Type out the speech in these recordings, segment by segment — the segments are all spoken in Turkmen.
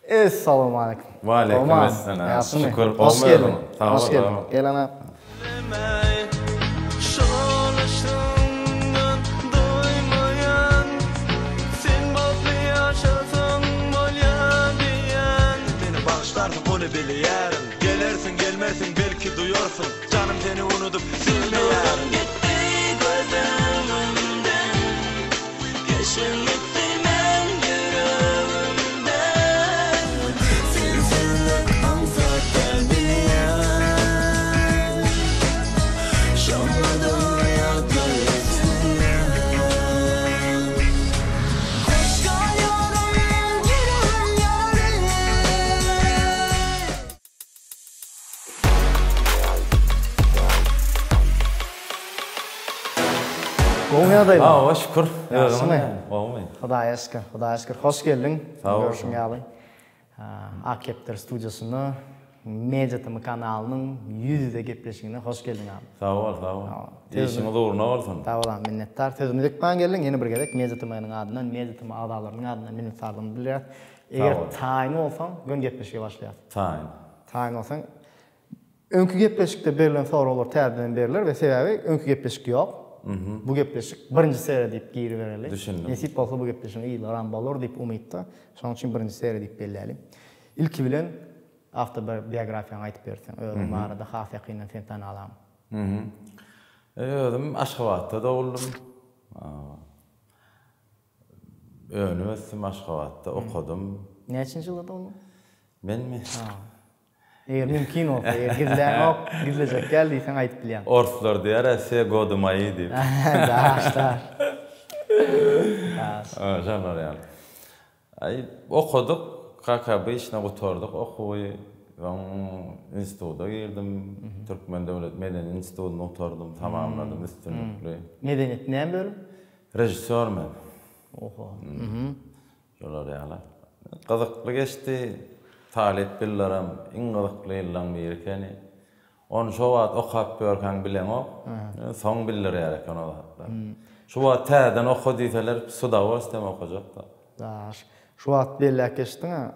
Essalawmaleýkum. Waleýkim esselam. Şükür, Hoş geldiň. Hoş geldiň. Gel ana. Gowy ýagdaýlar. Hawa şükür. Ýagşymy? Gowumy? Hudaýa şükür, Hudaýa şükür. Hoş geldiň. Sag bol. Görşüň ýaly. Ak kepder studiýasynda Media TM kanalynyň ýüz-ýüze gepleşigine hoş geldiň agam. Sag bol, sag bol. Işiňiz ugruna bolsun. Sag bol agam, minnetdar. Sözümizi etmän geldiň. Ýene bir gezek Media TM-niň adyndan, Media TM agzalarynyň adyndan minnetdarlygymyzy bildirýäris. Eger taýyn bolsaň, göni gepleşige başlaýarys. Taýyn. Taýyn bolsaň, öňki gepleşikde berlen soraglar täzeden berler we sebäbi öňki gepleşik ýok. Bu gepleşik birinji seriýa diýip giribereli. Düşündim. Nesip bolsa bu gepleşigiň yzlaram bolar diýip umytda. Şonuň üçin birinji seriýa diýip belläli. Ilki bilen awtobiografiýaňy aýdyp berseň, özüň barada has ýakyndan seni tanalam. Özüm Aşgabatda doguldym. Önüp ösdüm Aşgabatda, okadym. Näçinji ýylda dogduň? Menmi? Ha. Eger mümkin bolsa, eger gizläňok, gizlejek däl diýseň aýdyp bilýäň. Orslar diýer-ä, Wse gody moi diýip. Daş, daş. Daş. Şolar ýaly. Aý, okadyk, kak obyçno gutardyk okuwy. Soň instituta girdim. Türkmen döwlet medeni institutyny gutardym, tamamladym üstünlikli. Medeniýet näme bölüm? Režissýor men. Oho. Şolar ýaly. Gyzykly geçdi. Talyp ýyllaram iň gyzykly ýyllaň biri ekeni. Ony şo wagt okap ýörkäň bileňok. Soň bildirýär eken o zatlar. Şu wagt täzeden oka diýseler s udowolstwiýem okajak-da. Daş. Şu wagt belläp geçdiň-ä,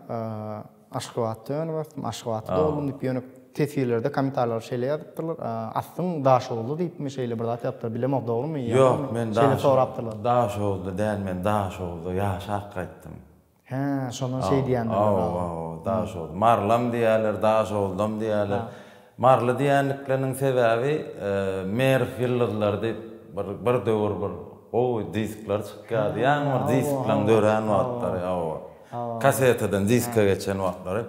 Aşgabatda önüp ösdüm, Aşgabatda doguldym diýip, ýöne teswirlerde, kommentariýalarda şeýle ýazypdyrlar, Aslyň Daşoguzly diýipmi, şeýle bir zat ýazypdyr, bilemok dogrumy, Ýok, men şeýle sorapdyrlar. Daşoguzly däl, men Daşoguzda ýaşap gaýtdym. Hä, şondan şeý diýendirler. Hawa, hawa, Daşoguz. Marylam diýýärler, Daşoguzlam diýýärler. Maryly diýenlikleriniň sebäbi Merw ýyldyzlary diýip bir bir döwür bir gowy diskler çykýardy. Ýaňy bir disklaň dörän wagtlary, hawa. Kasetadan diska geçen wagtlary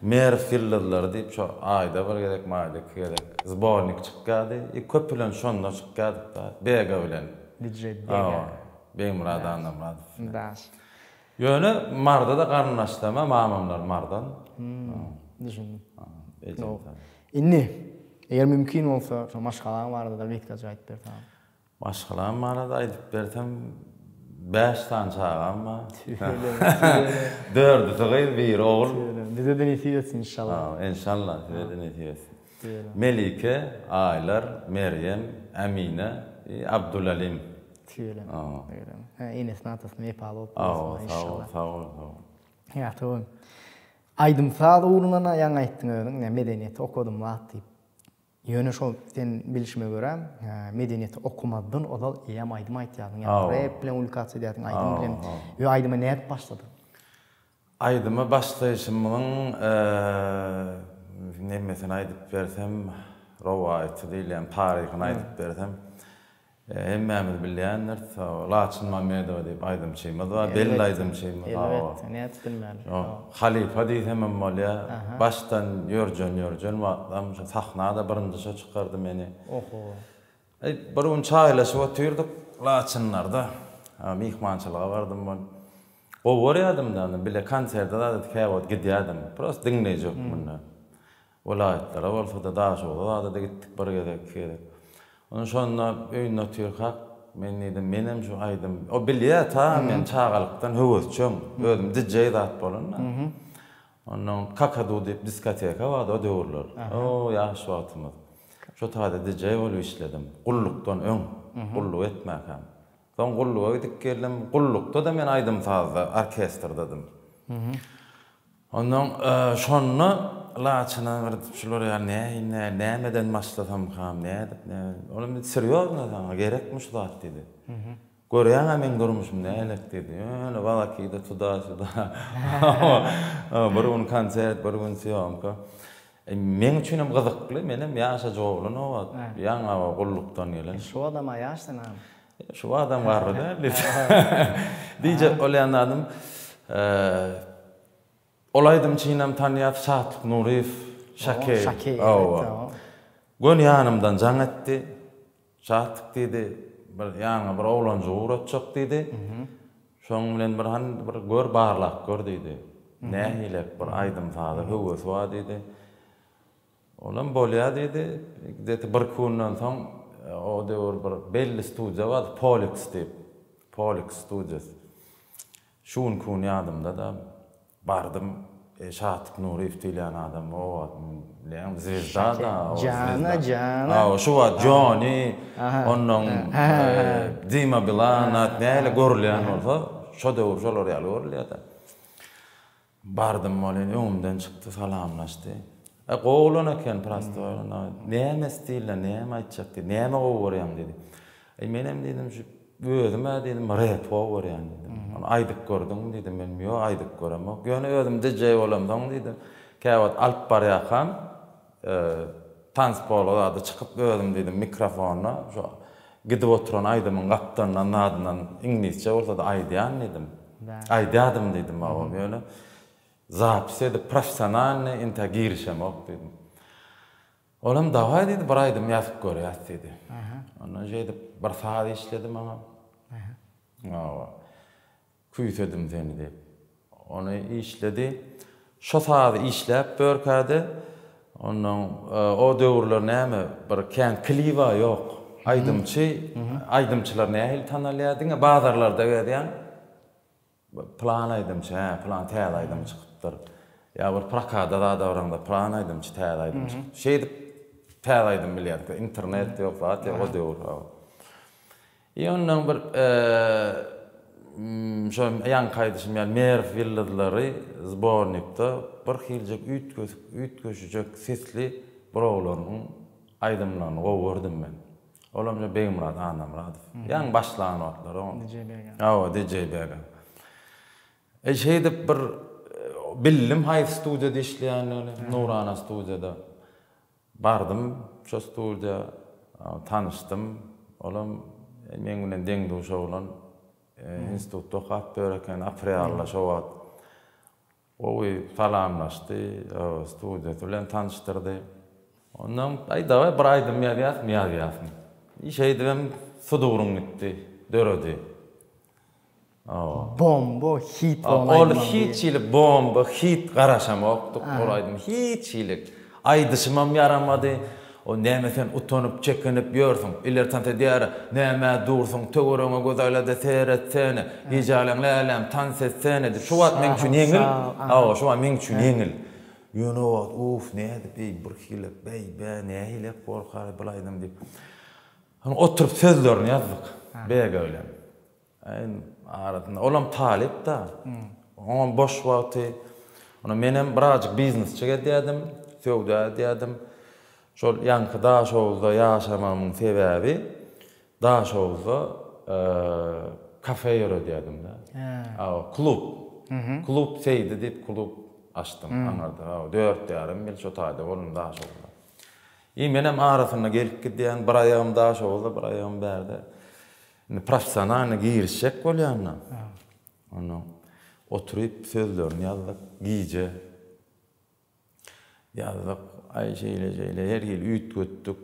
Merw ýyldyzlary diýip şo aýda bir gezek, aýda iki gezek zbornik çykýardy. I köpülenç şonda çykýardyk-da, Bega bilen. DJ Bega. Hawa, Begmyrat Annamyradow. Daş. Ýöne Marda-da garyndaşlama, mamamlar Mardan. Düşündim. Ejem. Indi, eger mümkin bolsa, şo maşgalaň barada-da gysgaça aýdyp berseň. Maşgalam barada aýdyp bersem, bäş sany çagam bar. Tüweleme, tüweleme. Dördüsi gyz, biri ogul. Tüweleme. Bize-de nesip etsin inşallah. Enşallah, size-de nesip etsin. Melike, Aýlar, Merýem, Ämine i Abdulalim. Tüweleme. Tüweleme. Hä, enesini atasyny wepaly bolup bolsun inşallah. Sag bol, sag bol. Ýagty bolsun. Aýdym-saz ugrundan-a ýaňy aýtdyň özüň, ine medeniýeti okadym zat diýip. Ýöne şol sen bilşime görä, medeniýeti okamazdan ozal eýýäm aýdym aýtýardyň, ýa rep bilen ulikasiýa edýärdiň, aýdym bilen. Ýa aýdyma nädip başladyň? Aýdyma başlaýşymyň nemesini aýdyp bersem, rowaýaty diýilýän taryhyny aýdyp bersem, hemmämiz bilýändiris, Laçyn Mamedowa diýip aýdymçymyz bar, belli aýdymçymyz. Elbetde, nädip bilmäli. Halypa diýsemem bolýar. Başdan ýörjen-ýörjen wagtlam şo sahna-da birinji şo çykardy meni. Oho. Eý, bir gün çaýlaşyp otyrdyk Laçynlarda. Myhmançylyga bardym men. Gowy görýärdim-de ony, bile konserte zada käwagt gidýärdim. Prosta diňleýji hökmünde. Welaýatlara bolsa-da, Daşoguza zada-da gitdik bir gezek, iki gezek. Ondan şonda öýünde otyrkak, men diýdim, menem şu aýdym, o bilýär ta, men çagalykdan höwesjeň, özüm DJ zat bolanda. Ondan Kakadu diýip diskoteka bardy o döwürler. O ýaş wagtymyz. Şo taýda DJ bolup işledim. Gullukdan öň, gulluk etmäkäm. Soň gulluga gidip geldim. Gullukda-da men aýdym-sazda, orkestrdadym. Onnoň şonda Laçyna bir şular ýaly nähili nähili nämeden başlasamkam nädip nä Olam diýdi serýozno saňa gerekmi şu zat diýdi. Görýäňä meň durmuşym nähilek diýdi. Ýöne walakida tuda suda. Bir gün konsert bir gün sýomka. Meň üçinem gyzykly menem ýaşajyk oglan o wagt ýaňy gullukdan gelen. Şu wagtam-a ýaş sen agam. Şu wagtam garry däl diýip. Diýjek bolýan zadym, ol aýdymçynam tanýas Şatlyk Nuryýew, Şakeý. Şakeý, elbetde. Göni ýanymdan jaň etdi. Şatlyk diýdi, bir ýanyňa bir oglanjygy ugratjak diýdi. Şoň bilen bir hany bir gör, barlap gör diýdi. Nähilek bir aýdym-saza höwesi bar diýdi. Olam bolýa diýdi. Gde-to birki günden soň o döwür bir belli studiýa bardy, Polix diýip. Polix studiýasy. Şu günki gün ýadymda-da, bardym, Şatlyk Nuryýew diýilýän adam o wagt bilýäňmi, zwezda-da, o zwezda. Jana, jana. Hawa, şu wagt Jony, onnoň Dima Bilan, nähili görülýän bolsa, şo döwür şolar ýaly görülýärdi. Bardym welin öňümden çykdy salamlaşdy. E gowy oglan eken prostoý oglan. Näme stilde näme aýtjak diýdi. Näme gowy görýäň diýdi. E menem diýdim şu özüm-ä diýdim rep gowy görýän diýdim. Ony aýdyp gördüňmi diýdim. Men ýok aýdyp göremok. Ýöne özüm DJ bolamsoň diýdim. Käwagt alyp barýarkam Tanspola zada çykyp özüm diýdim mikrofonda şu gidip oturan aýdymyň gapdalyndan zadyndan iňlisçe bolsada aýdýan diýdim. Aýdýadym diýdim babam ýöne zapis edip professionalnyý intä girişemok diýdim. Olam dawaý diýdi bir aýdym ýazyp görýäs diýdi. Ondan şeýdip bir saz işledi maňa. Hawa. Küýsedim seni diýip. Ony işledi. Şo sazy işläp ýörkä-de, onnoň o döwürler näme, bir kän kliba ýok. Aýdymçy, aýdymçylar nähili tanalýar? Diňe bazarlarda gezýäň. Pylan aýdymçy, hä, pylan täze aýdym çykypdyr. Ýa bir prokada zada baraňda pylan aýdymçy täze aýdym çykypdyr. Şeýdip täze aýdym bilýärdik. Internet ýok, zat ýok o döwür. I ondan bir şo ýaňky aýdyşym ýaly Merw ýyldyzlary zbornikde bir hiljek üýtgesik, üýtgeşijek sesli bir oglanyň aýdymlaryny gowy gördüm men. Olam şo Begmyrat Annamyradow. Ýaňy başlan wagtlary oň. DJ Bega. Hawa, DJ Bega. E şeýdip bir bildim haýsy studiýada işleýändigini, Nurana studiýada. Bardym şo studiýa, tanyşdym. Olam meň bilen deň-duş oglan. Institutda okap ýör eken, Aprialda şo wagt. Gowy salamlaşdy, studiýasy bilen tanyşdyrdy. Ondan, aý dawaý bir aýdym ýazýasmy, ýazýasmy. I şeýdibem Suduryň gitdi, döredi. Bomba hit bolan aýdym. Ol hiç hili bomba hit garaşamokdyk ol aýdym hiç hili aýdyşymam ýaramady. O näme sen utanyp çekinip ýörsüň ileri tans edýärä nämä dursuň töweregiňe göz aýlada seretsene gijäleň läläm tans etsene diýip şu wagt meň üçin ýeňil hawa şu wagt meň üçin ýeňil ýöne o wagt uf nädip eý bir hili beý bä nähili borkar bul aýdym diýip oturyp sözlerini ýazdyk BG bilen. Aý, arasynda. Olam talyp-da. Oňam boş wagty. Onda menem birazjyk biznesçik edýärdim, söwda edýärdim. Şol ýaňky Daşoguzda ýaşamagymyň sebäbi Daşoguzda kafe ýöredýärdim-de. Hawa, klub. Klub Seýdi diýip klub açdym aňyrda. Hawa, dört ýarym ýyl şo taýda boldum Daşoguzda. I menem arasynda gelip gidýän, bir aýagym Daşoguzda, bir aýagym bärde. Indi professionalny girişjek bolýanda. Ondan oturyp sözlerini ýazdyk gije. Ýazdyk, aý şeýle şeýle her hili üýtgetdik.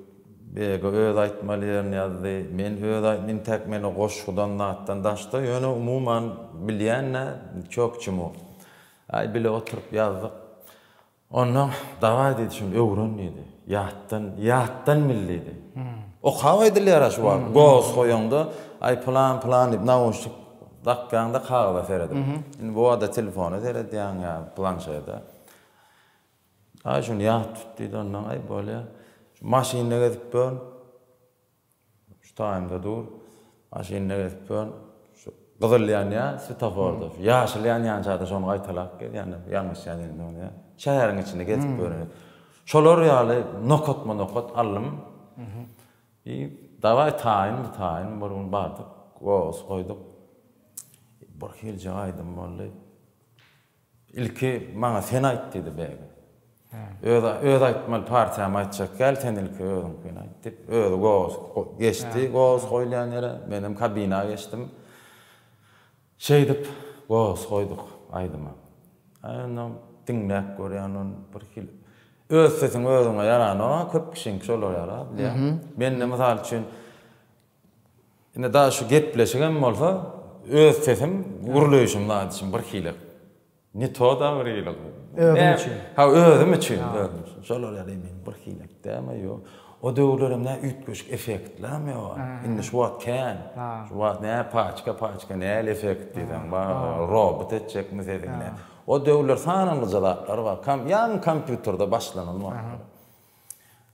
BG öz aýtmaly ýerini ýazdy. Men öz aýt intäk men o goşgudan zatdan daşda ýöne umuman bilýän-dä ço k çemu. Aý bile oturyp ýazdyk. Onnoň, Dawaý diýdi, şuny öwren diýdi. Ýatdan, ýatdan bil diýdi. Okap aýdylýar-a şu wagt. Goz goýaňda, aý pylan, pylan diýip nauşnik dakýaň-da kagyza seredip. Indi bu wagtda telefona seredýäň ýa planşete. Aý şuny ýat tut diýdi, onnoň, aý bolýa. Şu maşynda gezip ýörün. Şu taýynda dur. Maşynda gezip ýörün. Şu. Gyzyl ýanýar swetoforda, ýaşyl ýanýança-da şony gaýtalap gezýän, ýalňyşýan indi ony. Şäheriň içinde gezip ýören. Şolar ýaly nokatma-nokat aldym. I dawaý taýyn, taýyn bir gün bardyk, goz goýduk. Bir hiljek aýdym boldy. Ilki maňa sen aýt diýdi Begi. Öz öz aýtmaly partiýamy aýtjak gel sen ilki özüňkini aýt diýip, özi goz geçdi, goz goýulýan ýere, menem kabina geçdim. Şeýdip goz goýduk aýdyma. Aý ondan diňläp görýän ony bir hili öz sesiň özüňe ýaranok, köp kişiňki şolar ýaly bilýän. Mende mysal üçin Indi dagy şu gepleşigem bolsa öz sesim gürleýşim zat üçin bir hili. Ne to da bir hili. Özüm üçin. Ha özüm üçin. Özüm üçin. Şolar ýaly men bir hili däme ýok. O döwürlerem nä üýtgeşik effektlerem ýok. Indi şu wagt kän. Şu wagt nä paçka paçka näl effekt diýseň bar. Robot etjekmi sesiňi. O döwürler sanalgyja zatlar bar. Ýaňy kompýuterde başlanan wagtlar.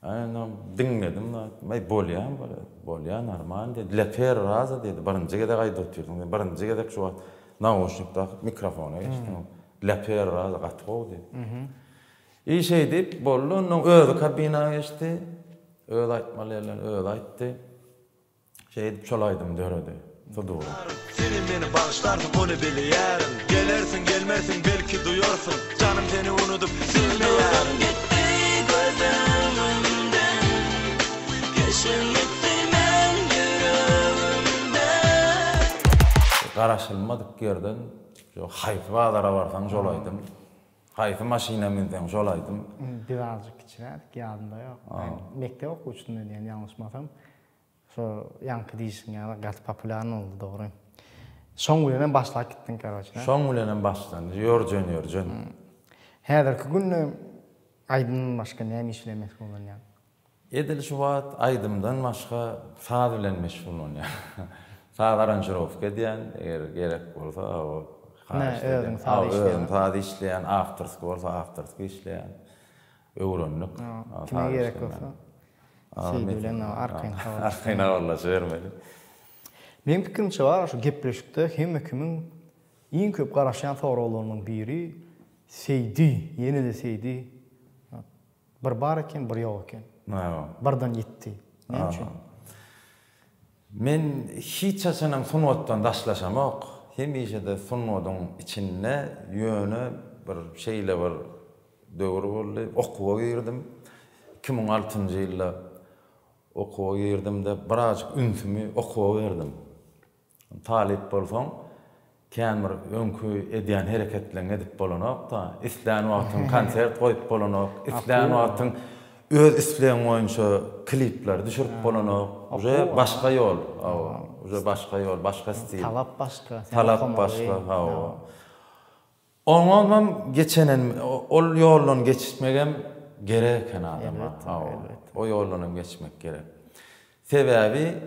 Aýnam diňledim zat. Aý bolýan bolýar. Bolýar normal diýdi. Dla первого raza diýdi. Birinji gezek aýdyp otyrsyň. Sen birinji gezek şu wagt nauşnik dakyp mikrofona geçdiň. Dla первого raza gaty gowy diýdi. I şeý diýip boldy. Ondan özi kabina geçdi. Özi aýtmaly ýerlerini özi aýtdy. Şeýdip şol aýdym döredi. Sudury. Senem meni bagyşlarsyň ony bilýärin Gelersiň gelmersiň belki duýarsyň Janym seni unudyp bilmeýärin. Gitdi göz öňümden Keşbiň ýitdi meň ýüregimden. Garaşylmadyk ýerden şo haýsy bazara barsaň şol aýdym, haýsy maşyna münseň şol aýdym. Biz azajyk kiçirädik ýadymda ýok. Mekdep okuwçysynda diýen ýalňyşmasam. Şo ýaňky diýşiň ýaly gaty populýarny boldy dogry. Şoň bilenem başlap gitdiň karoçe. Şoň bilenem başlandy ýörjen ýörjen. Häzirki günde aýdymdan başga näme iş bilen meşgullanýaň? Edil şu wagt aýdymdan başga saz bilen meşgullanýan. Saz aranžirowka edýän eger gerek bolsa o haýyşt edýän. Özüň saz işleýäň. Özüm saz işleýän awtorskiý bolsa awtorskiý işleýän. Öwrendik. Kime gerek bolsa. Seýdi bilen arkaýyn habarlaşyp. Arkaýyn habarlaşybermeli. Meň pikirimçe bar şu gepleşikde hemme kimiň iň köp garaşýan soraglarynyň biri Seýdi, ýene-de Seýdi bir bar eken, bir ýok eken. Birden ýitdi. Näme üçin? Men hiç haçanam sungatdan daşlaşamok. Hemişe-de sungatyň içinde ýöne bir şeýle bir Döwür boldy. Okuwa girdim. 2006-njy ýylda okuwa girdim-de, birazjyk ünsümi okuwa berdim. Talyp bolsaň, kän bir öňki edýän hereketleňi edip bolanok-da. Islän wagtyň konsert goýup bolanok, islän wagtyň öz islegiň boýunça klipleri düşürip bolanok. Uje başga ýol. Hawa, uje başga ýol, başga stil. Talap başga. Talap başga, hawa. Oňamam geçenem, ol ýoldan geçmegem gerek eken adama. Elbetde, elbetde. O ýoldanam geçmek gerek. Sebäbi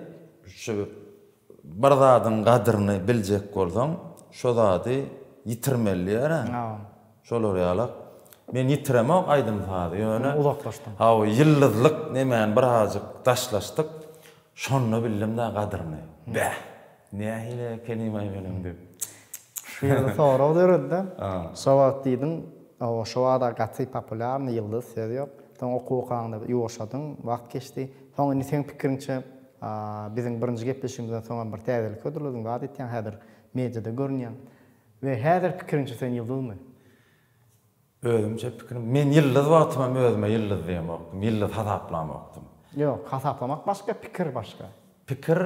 şu bir zadyň gadyryny biljek bolsaň, şo zady ýitirmeli diýer-ä. Şolar ýalak. Men ýitiremok aýdym-sazy, ýöne Uzaklaşdyň. Hawa, ýyldyzlyk nemäni birazajyk daşlaşdyk. Şonda bildim-dä gadyryny. Bäh! Nähili ekenimaý meniň diýip. Şu ýerde sorag döredi-de. Şo wagt diýdiň, hawa, şo wagt-a gaty populýarnyý ýyldyz, söz ýok. Soň okuw okaňda ýuwaşadyň, wagt geçdi. Soň indi seň pikiriňçe, biziň birinji gepleşigimizden soňam bir täzelik hödürlediň, zat etýäň, häzir mediada görünýäň. We häzir pikiriňçe sen ýyldyzmy? Özümçe pikirim, men ýyldyz wagtymam özüme ýyldyz diýemokdym, ýyldyz hasaplamokdym. Ýok, hasaplamak başga, pikir başga. Pikir,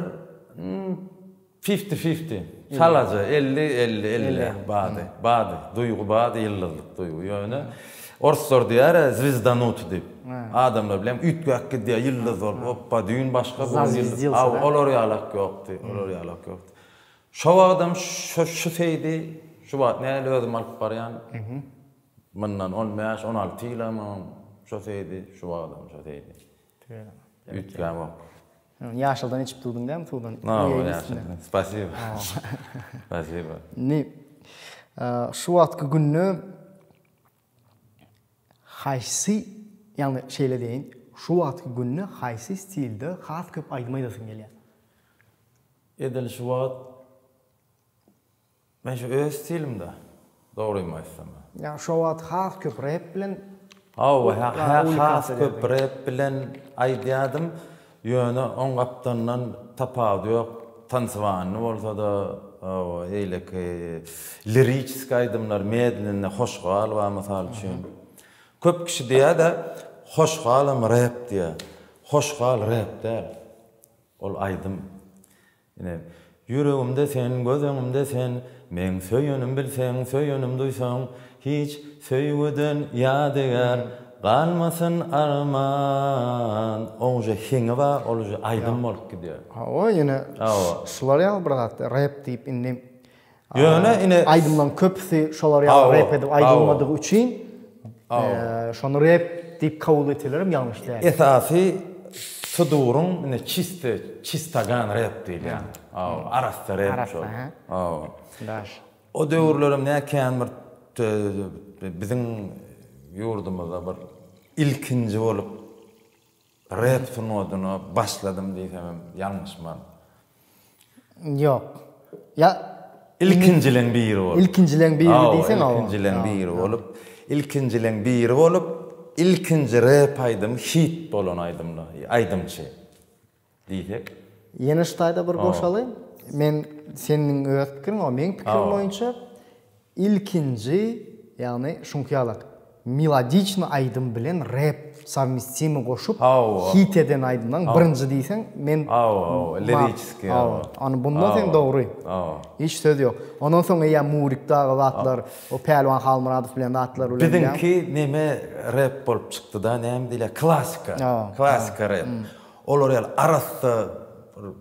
fifti-fifti, çalaja, 50, 50, 50 bady, bady, duýgy bady, ýyldyzlyk duýgy. Ýöne orslar diýýär-ä, zwezdanuty diýip. Adamlar bilen üýtgäp gidýär, ýyldyz bolup, opba, düýn başga, bu gün ýyldyz. Olar ýalak ýokdy, olar ýalak ýokdy. Şo wagtam şo şu Seýdi şu wagt nähili özüm alyp barýan mundan on bäş, on alty ýylam öň şo Seýdi, şu wagtam şo Seýdi. Üýtgämok. Ýaşyldan içip durduň dämi suwdan? Hawa ýaşyldan. Spasiba. Spasiba. Indi şu wagtky günde haýsy, ýagny şeýle diýeýin, şu wagtky günde haýsy stilde has köp aýdym aýdasyň gelýär? Edil şu wagt. Men şu öz stilimde, dogrymy aýtsam. Ýa şo wagt has köp rep bilen Hawa, has köp rep bilen aýdýadym. Ýöne oň gapdalyndan tapawudy ýok. Tansywanny bolsa-da, hawa, eýleki liriçeskiý aýdymlar, medlenni, hoşgal bar mysal üçin. Köp kişi diýýär-de, hoşgalam rep diýýär. Hoşgal rep däl. Ol aýdym. Ine, ýüregimde sen, göz öňümde sen, Meň söýenim bilseň, söýenim duýsaň, Hiç söýgüden ýadygär galmasyn arman. Oň uje heňi bar, ol uje aýdym bolup gidýär. Hawa, ýöne şular ýaly bir zat, rep diýip indi Ýöne ine aýdymlaryň köpüsi şolar ýaly rep edip aýdylmadygy üçin şony rep diýip kabul etselerem ýalňyş däl. Esasy suduryň ine çiste çistagan rep diýilýän. Hawa, arassa rep şol. Hawa. Daş. O döwürlerem nä kän bir biziň ýurdumyzda bir ilkinji bolup Rep sungatyna başladym diýsemem ýalňyşman. Ýok. Ýa Ilkinjileň biri bolup. Ilkinjileň biri diýseň hawa. Ilkinjileň biri bolup, ilkinjileň biri bolup, ilkinji rep aýdymy hit bolan aýdymly, aýdymçy diýsek. Ýene şu taýda bir goşaly. Men seniň öz pikiriň, o meň pikirim boýunça Ilkinji, ýagny şuňky ýalak, melodiçny aýdym bilen rep sowmestimy goşup hit eden aýdymlaň birinji diýseň men Hawa hawa liriçeskiý hawa. Ony bunda sen dogry. Hiç söz ýok. Ondan soň eýýäm Murik dagy zatlar, o Pälwan Halmyradow bilen zatlar bilen Biziňki neme rep bolup çykdyda näme diýilýär klasika. Klasika rep. Olar ýaly arassa bir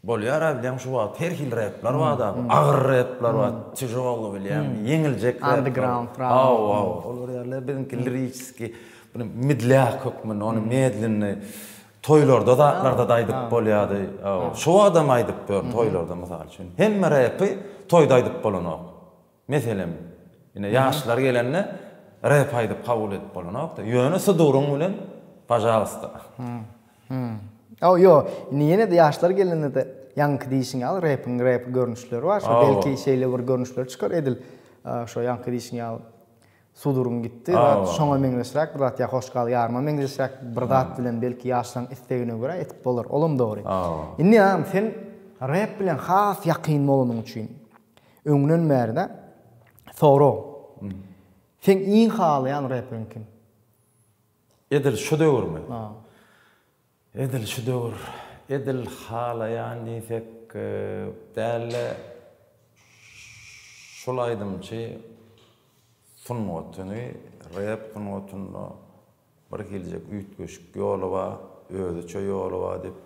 Bolýar-a bilýäň şu wagt her hili repler bar-da, agyr repler bar, tijolly bilýäň, ýeňiljek repler. Underground rap. Hawa, hawa. Olar ýaly biziňki liriçeskiý, bir medlýak hökmünde, ony medlenni toýlarda zatlarda-da aýdyp bolýardy. Hawa, şu wagtam aýdyp ýörün toýlarda mysal üçin. Hemme repi toýda aýdyp bolanok. Meselem, ine ýaşlar gelende rep aýdyp kabul edip bolanok-da. Ýöne suduryň bilen pažalsta. Hawa, ýok, indi ýene-de ýaşlar gelende-de ýaňky diýşiň ýaly repiň rep görnüşleri bar. Şo belki şeýle bir görnüşleri çykar edil şo ýaňky diýşiň ýaly suduryň gitdi zat şoňa meňzeşräk bir zat ýa hoş gal ýaryma meňzeşräk bir zat bilen belki ýaşlaryň islegine görä etip bolar. Olam dogry. Indi agam sen rep bilen has ýakyn bolanyň üçin Öňden bärde sorag. Seň iň halaýan reperiň kim? Edil şu döwürmi? Edil şu döwür. Edil halaýan diýsek dälde şul aýdymçy sungatyny rep sungatynda bir hiljek üýtgeşik ýoly bar, özüçe ýoly bar diýip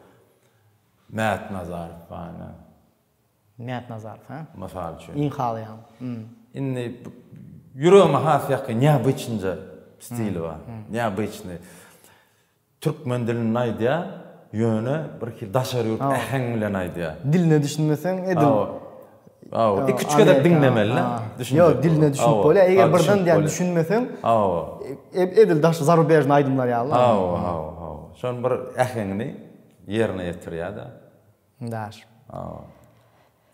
Mätnazarow bar ine. Mätnazarow, hä? Mysal üçin. Iň halaýan. Indi ýüregime has ýakyn neobyçnyja stili bar. Neobyçnyý. Türkmen dilinde aýdýar, ýöne bir hili daşary ýurt äheň bilen aýdýar. Diline düşünmeseň edil. Hawa. Iki-üç gezek diňlemeli-de. Ýok, diline düşünip bolýar. Eger birden diýen düşünmeseň, edil daş zarubežnyý aýdymlar ýaly. Hawa, hawa, hawa. Şonuň bir äheňini ýerine ýetirýär-de. Daş. Hawa.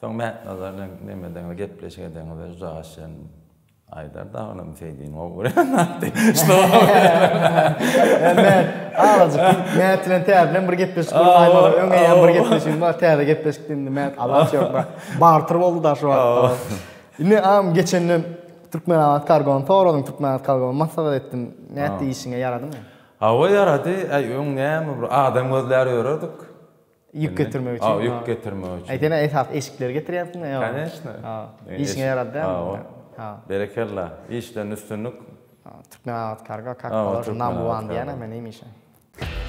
Soň Mätnazar bilen neme edeňizde, gepleşik edeňizde juda sen aýdar da onam Seýdini gowy görýän zat diýip. Mät, azajyk Mät bilen täzeden bir gepleşik gurnaýmaly. Öň eýýäm bir gepleşigim bar, täze gepleşik indi Mät alaç ýok. Barter boldy da şu wagt. Indi agam geçende Türkmenabat kargony soradyň, Türkmenabat kargony maslahat etdim. Nätdi işiňe ýaradymy? Hawa ýarady. Äý öň näme bir adam gözlär ýörerdik. Ýük getirmek üçin. Hawa, ýük getirmek üçin. Aý sen esasy eşikleri getirýänsiň-dä, ýa? Koneçno. Işiňe ýarady dälmi? Hawa. Berekella. Işden üstünlik. Türkmenabat kargo kak položno number one diýýän-ä men hemişe.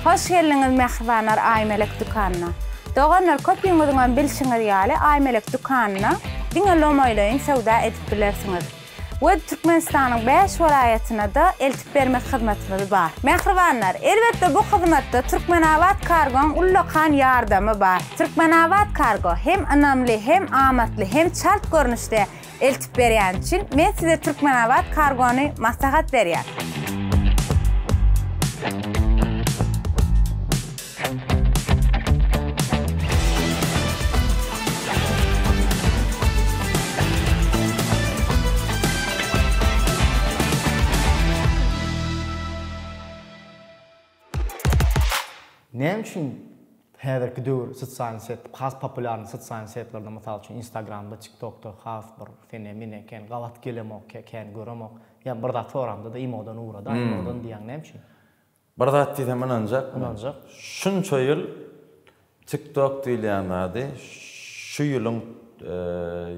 Hoş geldiňiz mähribanlar Aýmelek dükanyna. Doganlar köpüňiziňem bilşiňiz ýaly Aýmelek dükanyna diňe lomaýlaýyn söwda edip bilersiňiz. We Türkmenistanyň bäş welaýatyna-da eltip bermek hyzmatymyz bar. Mähribanlar, elbetde bu hyzmatda Türkmenabat Kargoň ullakan ýardamy bar. Türkmenabat Kargo hem ynamly, hem amatly, hem çalt görnüşde eltip berýäni üçin men size Türkmenabat Kargony maslahat berýän. Näme üçin häzirki döwür sosialnyý set has populýarnyý sosialnyý setlerde mysal üçin Instagramda, TikTokda has bir sene mene kän gabat gelemok, kän göremok. Ýa bir zat soramda-da imodan ugrada, imodan diýýäň näme üçin? Bir zat diýsem ynanjakmy? Ynanjak. Şunça ýyl TikTok diýilýän zady şu ýylyň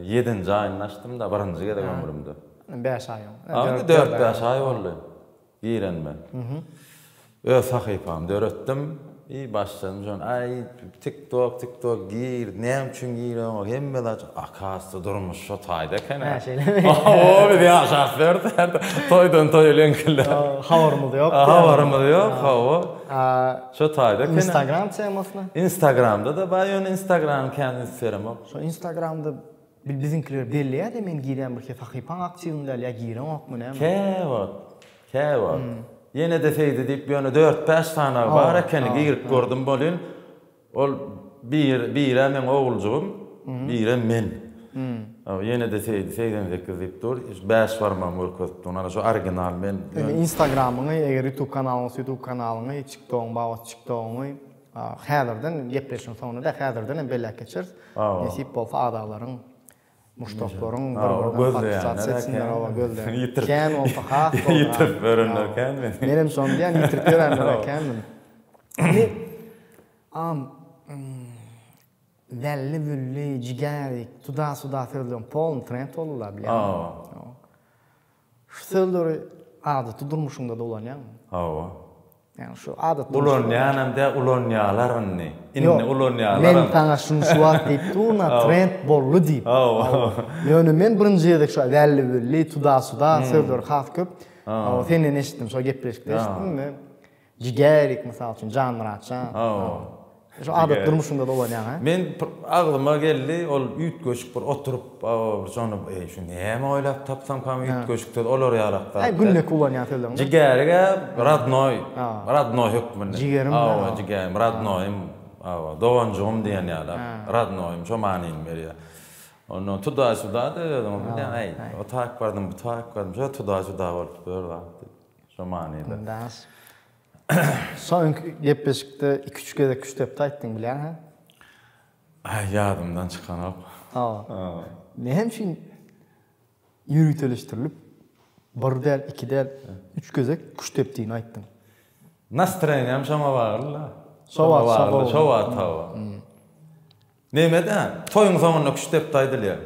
ýedinji aýynda açdym-da, birinji gezek ömrümde. Bäş aý öň. Indi dört-bäş aý boldy girenime. Öz sahypamy döretdim. I başladym şony aý tik tok tik tok gir näme üçin gireňok hemme zat akasy durmuş şo taýda eken hä şeýlemi hawa biz ýaşap ýörüs ärde toýdan toýa leňkilläp habarymyz ýok habarymyz ýok hawa şo taýda eken instagram temasyna instagramda da bar ýöne instagram kän üns beremok şo instagramda Biziňkiler belleýär-de men girýän bir sahypaň aktiwny däl ýa gireňokmy näme? Käwagt, käwagt. Ýene-de Seýdi diýip ýöne dört-bäş sany bar ekeni girip gördüm welin ol bir birä meň oguljygym, birem men. Ýene-de Seýdi 88 diýip dur, bäş barmagymy görkezip dur. Ana şu original men. Indi Instagramyňy eger YouTube kanalyň bolsa YouTube kanalyňy, TikTogyň bar bolsa TikTogyňy Häzirden gepleşigiň soňunda däl, häzirden hem belläp geçeris. Nesip bolsa agzalaryň, muşdaklaryň bir-birden podpisasiýa etsinler, oba gözleýän. Kän bolsa has gowy. Ýitirip ýörenler kän meni. Menem şony diýýän, ýitirip ýörenler kän meni. Indi am zälli-zülli, jigärik, tuda-suda sözleriň polny trend boldular bilýäňmi? Şu sözleri adaty durmuşyňda-da ulanýaňmy? Hawa. Ýagny şu adaty durmuşda. Ulanýanam däl, ulanýarlar indi. Indi ulanýarlaram. Men saňa şuny şu wagt diýip durun-a, trend boldy diýip. Hawa. Ýöne men birinji gezek şu zälli-bülli, tuda-suda sözleri has köp senden eşitdim, şo gepleşikde eşitdim we Jigärik mysal üçin Janmyratjan. Hawa. Şu adat durmuşyňda dolanýaň hä? Men agzyma geldi ol üýtgeşik bir oturyp bir şony eý şu näme oýlap tapsamkam üýtgeşik söz olar ýalak zat. Äý günlük ulanýan sözleriň. Jigärik-ä radnoý radnoý hökmünde. Jigerim. Hawa jigerim radnoýym hawa doganjygym diýen ýalak radnoýym şo manyny berýär. Ondan tuda-suda-da özüňiz bilýäň äý o taýyp bardym bu taýyp bardym şo tuda-suda bolup ýör zat diýip. Şo manyda. Daş. Şo öňki gepleşikde iki-üç gezek küştdepdi aýtdyň bilýäň-hä? Aý, ýadymdan çykanok. Hawa. Näme üçin ýöriteleşdirilip bir däl, iki däl, üç gezek küştdepdini aýtdyň? Nastroýeniýam şoňa bagly-la. Şo wagt şo gowy. Şo wagt hawa. Neme-dä, toýuň soňunda küştdepdi aýdylýar.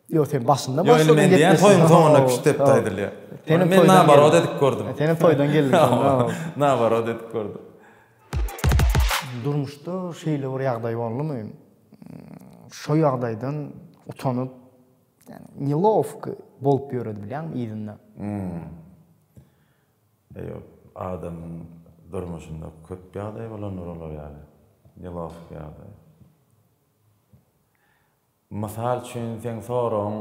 Ýok, sen başynda başladyň. Ýok, indi men diýýän toýuň soňunda küştdepdi aýdylýar. Senem men naborot edip gördüm. Senem toýdan geldiň. Naborot edip gördüm. Durmuşda şeýle bir ýagdaý boldumy? Şo ýagdaýdan utanyp, ýagny nelowko bolup ýöredi bilýäňmi yzynda? Ýok, adamyň durmuşynda köp ýagdaý bolandyr olar ýaly. Nelowko ýagdaý. Mysal üçin seň soragyň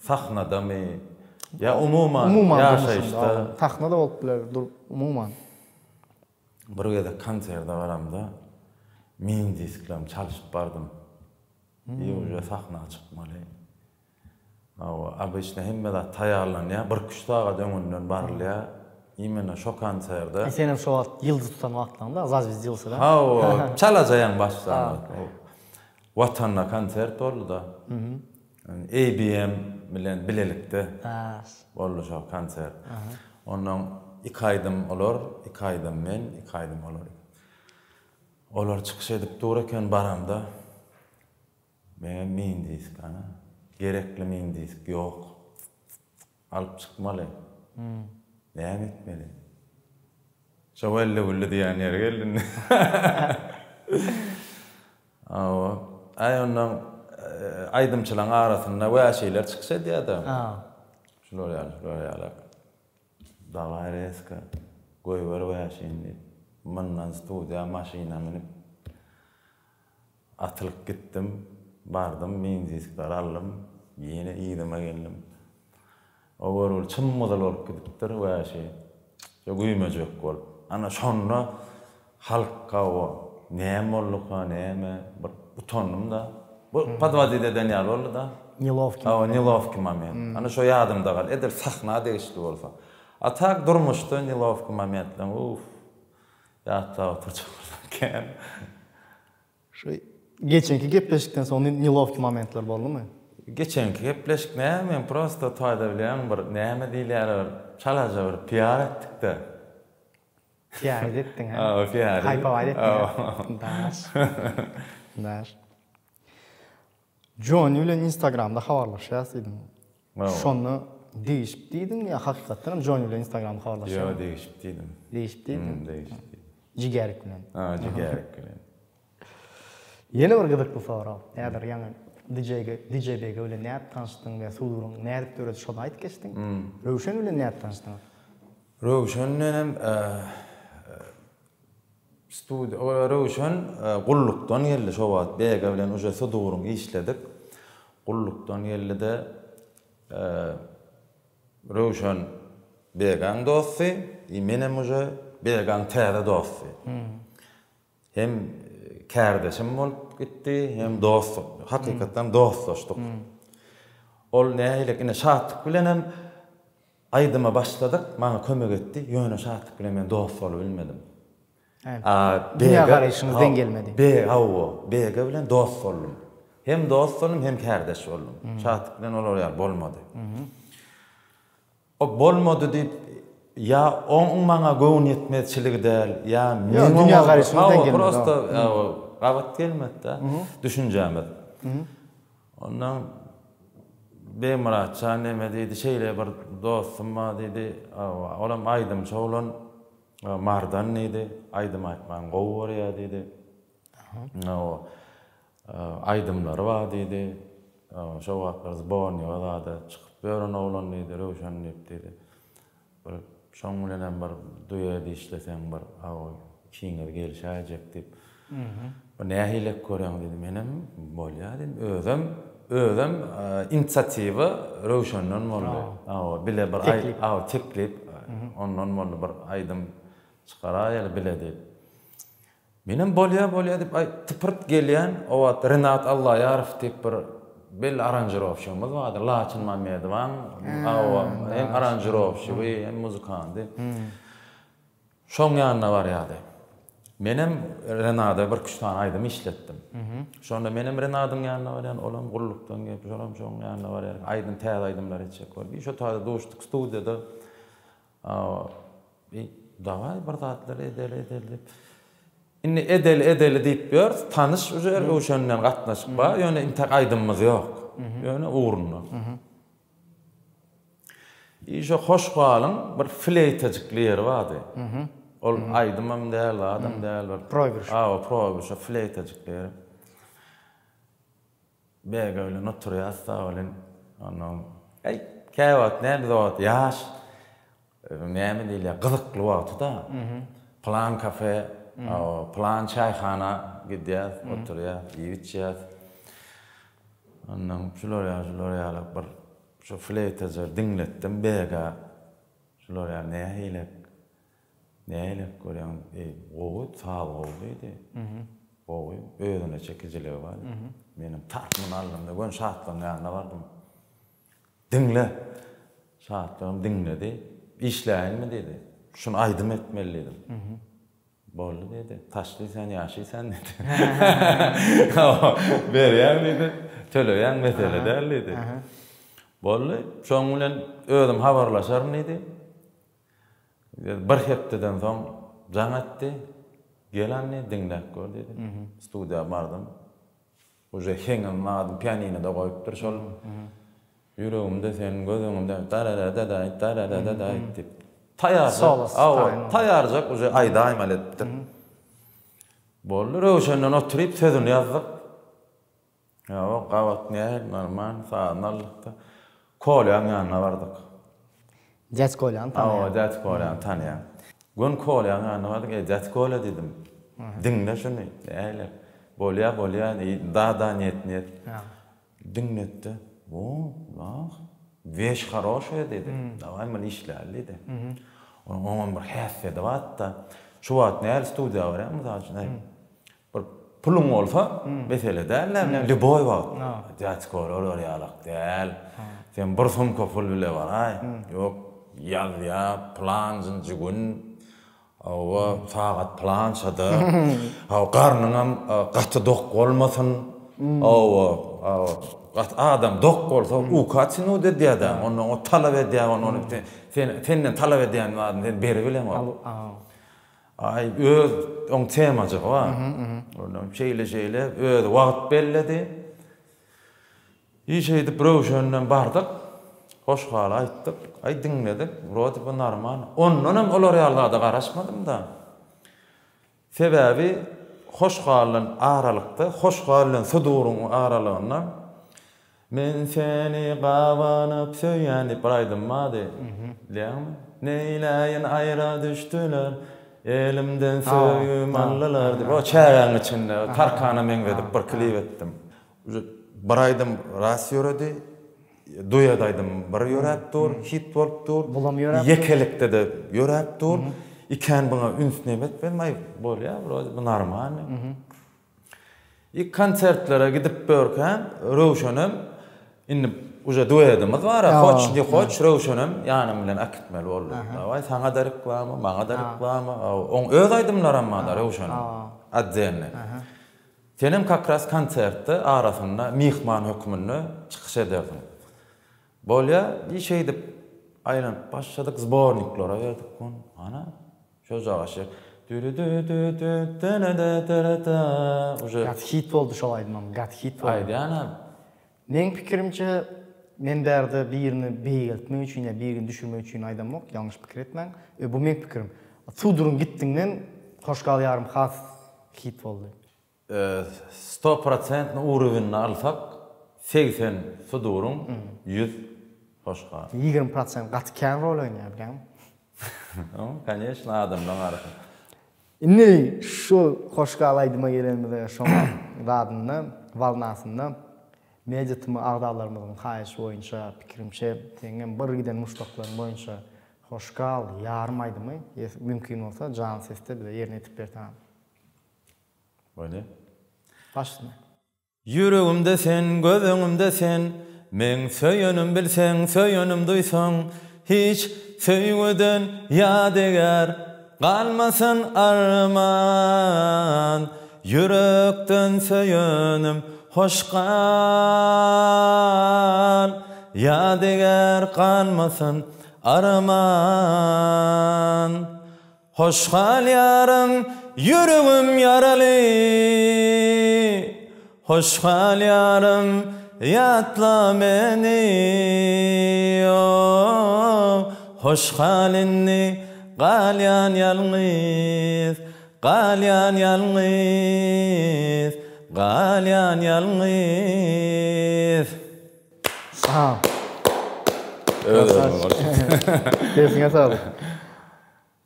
sahnadamy ýa umuman ýaşaýyşda? Sahnada bolup biler, umuman. Bir gezek konserde baramda mini disklerimi çalşyp bardym. I uje sahna çykmaly. Hawa, obyçny hemme zat taýýarlanýar, birküç sagat öňünden barylýar. Imенно şo konserde. Senem şo wagt ýyldyz tutan wagtlaňda, zazwezdilsiň-a? Hawa, çalaja ýaňy başlan. Watanda konsert boldy-da. ABM bilen bilelikde boldy şo konsert. Onnoň iki aýdym olar, iki aýdym men, iki aýdym olar. Olar çykyş edip dur eken baramda. Meňem mini disk ana. Gerekli mini disk ýok. Alyp çykmaly. Näme etmeli? Şo welli-gülli diýýän ýeri geldi indi. Hawa. Aý onnoň aýdymçylaň arasynda wäşiler çykyş edýär-de. Şular ýaly, şular ýaly. Dawaý rezka, goýber wäşini diýip, mundan studiýa maşyna münüp, Atylyp gitdim. Bardym, mini-diskleri aldym. Ýene yzyma geldim. O görgüli çym-gyzyl bolup gidipdir wäşi. Şo güýmejek bolup. Ana şonda halk hawa, näme bolduka, näme, bir utandym-da. Bu podwodit eden ýaly boldy-da. Nelowkiý. Hawa, nelowkiý moment. Ana şo ýadymda galdy. Edil sahna degişli bolsa. A tak durmuşda nelowkiý momentleň, uff. Ýatlap oturjak bolsam kän. Şu geçenki gepleşikden soň nelowki momentler boldumy? Geçenki gepleşik näme men prosto toýda bilýäň bir näme diýilýär bir çalaja bir piar etdikde. Piar etdiň hä? Hawa piar. Haýpawaýt etdiň hä? Daş. Daş. Jony bilen Instagramda habarlaşýas diýdiň. Şonda degişip diýdiň ýa hakykatdan hem Jony bilen Instagramda habarlaşýaň? Ýok, degişip diýdim. Degişip diýdiň? Degişip diýdim. Jigerik bilen. Ha, jigerik bilen. Ýene bir gyzykly sorag. Häzir ýaňy DJ DJ BG bilen nädip tanyşdyň we suduryň nädip döredi şony aýdyp geçdiň. Röwşen bilen nädip tanyşdyňyz? Röwşen bilenem Studiýa Röwşen gullukdan geldi şo wagt BG bilen uje suduryň işledik. Gullukdan geldide Röwşen BG-iň dosty i menem uje BG-iň täze dosty. Hem kärdeşim bolup gitdi, hem dost, hakykatdan dostlaşdyk. Ol nähili ine Şatlyk bilenem Aýdyma başladyk, maňa kömek etdi, ýöne Şatlyk bilen men dost bolup bilmedim. A Dünýä garaýşyňyz deň gelmedi. B, hawa, BG bilen dost boldum. Hem dost boldum, hem kärdeş boldum. Şatlyk bilen olar ýaly bolmady. O bolmady diýip, ýa oň maňa göwün ýetmezçiligi däl, ýa meň oňa dünýä garaýşymyz deň gelmedi. Prosta gabat gelmedi-de düşünjämiz. Ondan Begmyrat jan neme diýdi, şeýle bir dostum bar diýdi, olam aýdymçy oglan, Mardan diýdi, aýdym aýtmany gowy görýär diýdi. Aýdymlary bar diýdi. Şo wagtlar zborniga zada çykyp ýören oglan diýdi, Röwşen diýip diýdi. Bir şoň bilenem bir duet işleseň bir hawa ikiňiz gelişäýjek diýip. Bir nähilek görýäň diýdi. Menem bolýa diýdim. Özem özem inisiatiwa Röwşenden boldy. Hawa bile bir aý hawa teklip ondan boldy bir aýdym çykaraýaly bile diýip. Menem bolýa bolýa diýip aý typyrt gelýän o wagt Renat Allaýarow diýip bir belli aranžirowşigimiz bardy Laçyn Mammedowaň hawa hem aranžirowşigi hem muzykandy. Şoň ýanyna barýardy. Menem Renada bir üç sany aýdym işletdim. Şonda menem Renadyň ýanyna barýan, olam gullukdan gelip, şolam şoň ýanyna barýar. Aýdym täze aýdymlar etjek bolup. Şo taýda duşduk studiýada. Eý, dawaý bir zatlar edeli, edeli diýip. Indi edeli, edeli diýip ýörüs, tanyş uje Röwşen bilen gatnaşyk bar, ýöne intäk aýdymymyz ýok. Ýöne ugrunda. I şo Hoş galyň bir fleýtajykly ýeri bardy. Ol aýdymam däl, zadam däl bir. Proýgryş. Hawa, proýgryş, şo fleýtajykly ýeri. BG bilen oturýas sag bilen. Onnoň äý käwagt näme biz o wagt ýaş näme diýilýär gyzykly wagty-da. Plan kafe, plan çaýhana gidýäs, oturýas, iýip içýäs. Onnoň şular ýaly şular ýaly bir şu fleýtaja diňletdim BG-a. Şular ýaly nähilek Nähili görýäň? Eý, gowy, saz gowy diýdi. Gowy, özüne çekijiligi bar. Menem tarp muny aldym-da, göni Şatlygyň ýanyna bardym. Diňle! Şatlygam diňledi. Işläýinmi diýdi. Şuny aýdym etmeli diýdim. Boldy diýdi. Taşly sen, ýaşy sen diýdi. Berýäň diýdi. Töleýäň mesele däl diýdi. Boldy. Şoň bilen özüm habarlaşaryn diýdi. Bir hepdeden soň jaň etdi. Gel anny, diňläp gör diýdi. Studiýa bardym. Uje heňiň ady pianinoda goýupdyr şol. Ýüregimde sen, göz öňümde dararadaday, dararadaday diýip. Taýýarjak, hawa, taýýarjak uje aýdaýmaly edipdir. Boldy, Röwşenden oturyp sözüni ýazdyk. Ýok, gabat nähili, normal, sazyny aldyk-da, Kolýaň ýanyna bardyk. Däd Kolýany tanaýaň. Hawa, däd Kolýany tanaýan. Göni Kolýaň ýanyna bardyk, Eý, däd Kolýa diýdim. Diňle şuny, nähili? Bolýa, bolýa, da, da, net, net. Diňletdi. O, nah, weş horoşaýa diýdi. Dawaý, muny işläli diýdi. Onuň oňam bir häsiýeti bardy-da. Şu wagt nähili studiýa barýaň, mysal üçin, aý, Bir puluň bolsa mesele däl-de, lýuboý wagt. Dýadka olar ýalak däl. Sen bir sumka pul bile baraý. Ýok, ýazýa, plan njy gün. Hawa, sagat pylançada. Hawa, garnyňam gaty dok bolmasyn. Hawa, hawa, gaty adam dok bolsa uka tinut edýär-dä. Ondan o talap edýär, ony sen senden talap edýän zadyny sen beribileňok. Aý, öz oň temajygy bar. Ondan şeýle-şeýle özi wagt belledi. I şeýdip Röwşenden bardyk. Hoş gal aýtdyk. Aý diňledik. Wrode by normal. Ondanam olar ýaly zada garaşmadym-da. Sebäbi hoş galdan aralykda, hoş gal bilen suduryň aralygynda Men seni gabanyp söýýän diýip bir aýdym bardy. Bilýäňmi? Neýläýin aýra düşdüler, elimden söýgüm aldylar diýip. O çägäň içinde Tarkana meňzedip bir klip etdim. Uje bir aýdym ras ýöredi. Duet aýdym bir ýöräp dur, hit bolup dur. Bulam ýöräp dur. Ýekelikde-de ýöräp dur. Ikän buňa üns neme etmedim, aý bolýa, wrode bu normalny. I konsertlere gidip ýörkäm, Röwşenem indi uje duedimiz bar-a, hoç, ne hoç, Röwşenem ýanym bilen äkitmeli boldy. Dawaý, saňa-da reklama, maňa-da reklama. Oň öz aýdymlaram bar-da Röwşeniň. Otdelnyý. Senem kakras konsertde arasynda myhman hökmünde çykyş edersiň. Bolýa, i şeýdip aýlanyp başladyk, zborniklara berdik muny. Ana, şojagaşy dü-dü-dü-dü-dü-dü-dü-dü-dü-dü uje. Gaty hit boldy şol aýdymam, gaty hit boldy. Aýdýanam. Meň pikirimçe, men bärde birini beýgeltmek üçin ýa birini düşürmek üçin aýdamok, ýalňyş pikir etmäň. Bu meň pikirim. Suduryň gitdiňden Hoş gal ýarym has Hit boldy. Sto prosentny urowinini alsak 80 suduryň 100 hoş gal. 20 prosent gaty kän rol oýnaýar bilýäňmi? Koneçno adamlaň arasynda. Indi şu hoş gal aýdyma gelenimizde şoň zadynda walnasynda Media tm agzalarymyzyň haýyşy boýunça pikirimçe seňem bir giden muşdaklaryň boýunça hoş gal ýarym aýdymy mümkin bolsa janly sesde bize ýerine ýetirip berseň. Bolýa. Baş üstüne. Ýüregimde sen, göz öňümde sen, Meň söýenim bilseň, söýenim duýsaň, Hiç söýgüden ýadygär galmasyn arman, Ýürekden söýenim hoş gal, Ýadygär galmasyn arman. Hoş gal ýarym, ýüregim ýaraly. Hoş gal ýarym, ýatla meni. Oh, hoş gal indi, galýan ýalňyz, galýan ýalňyz, galýan ýalňyz. Sag. Sesiňe saglyk.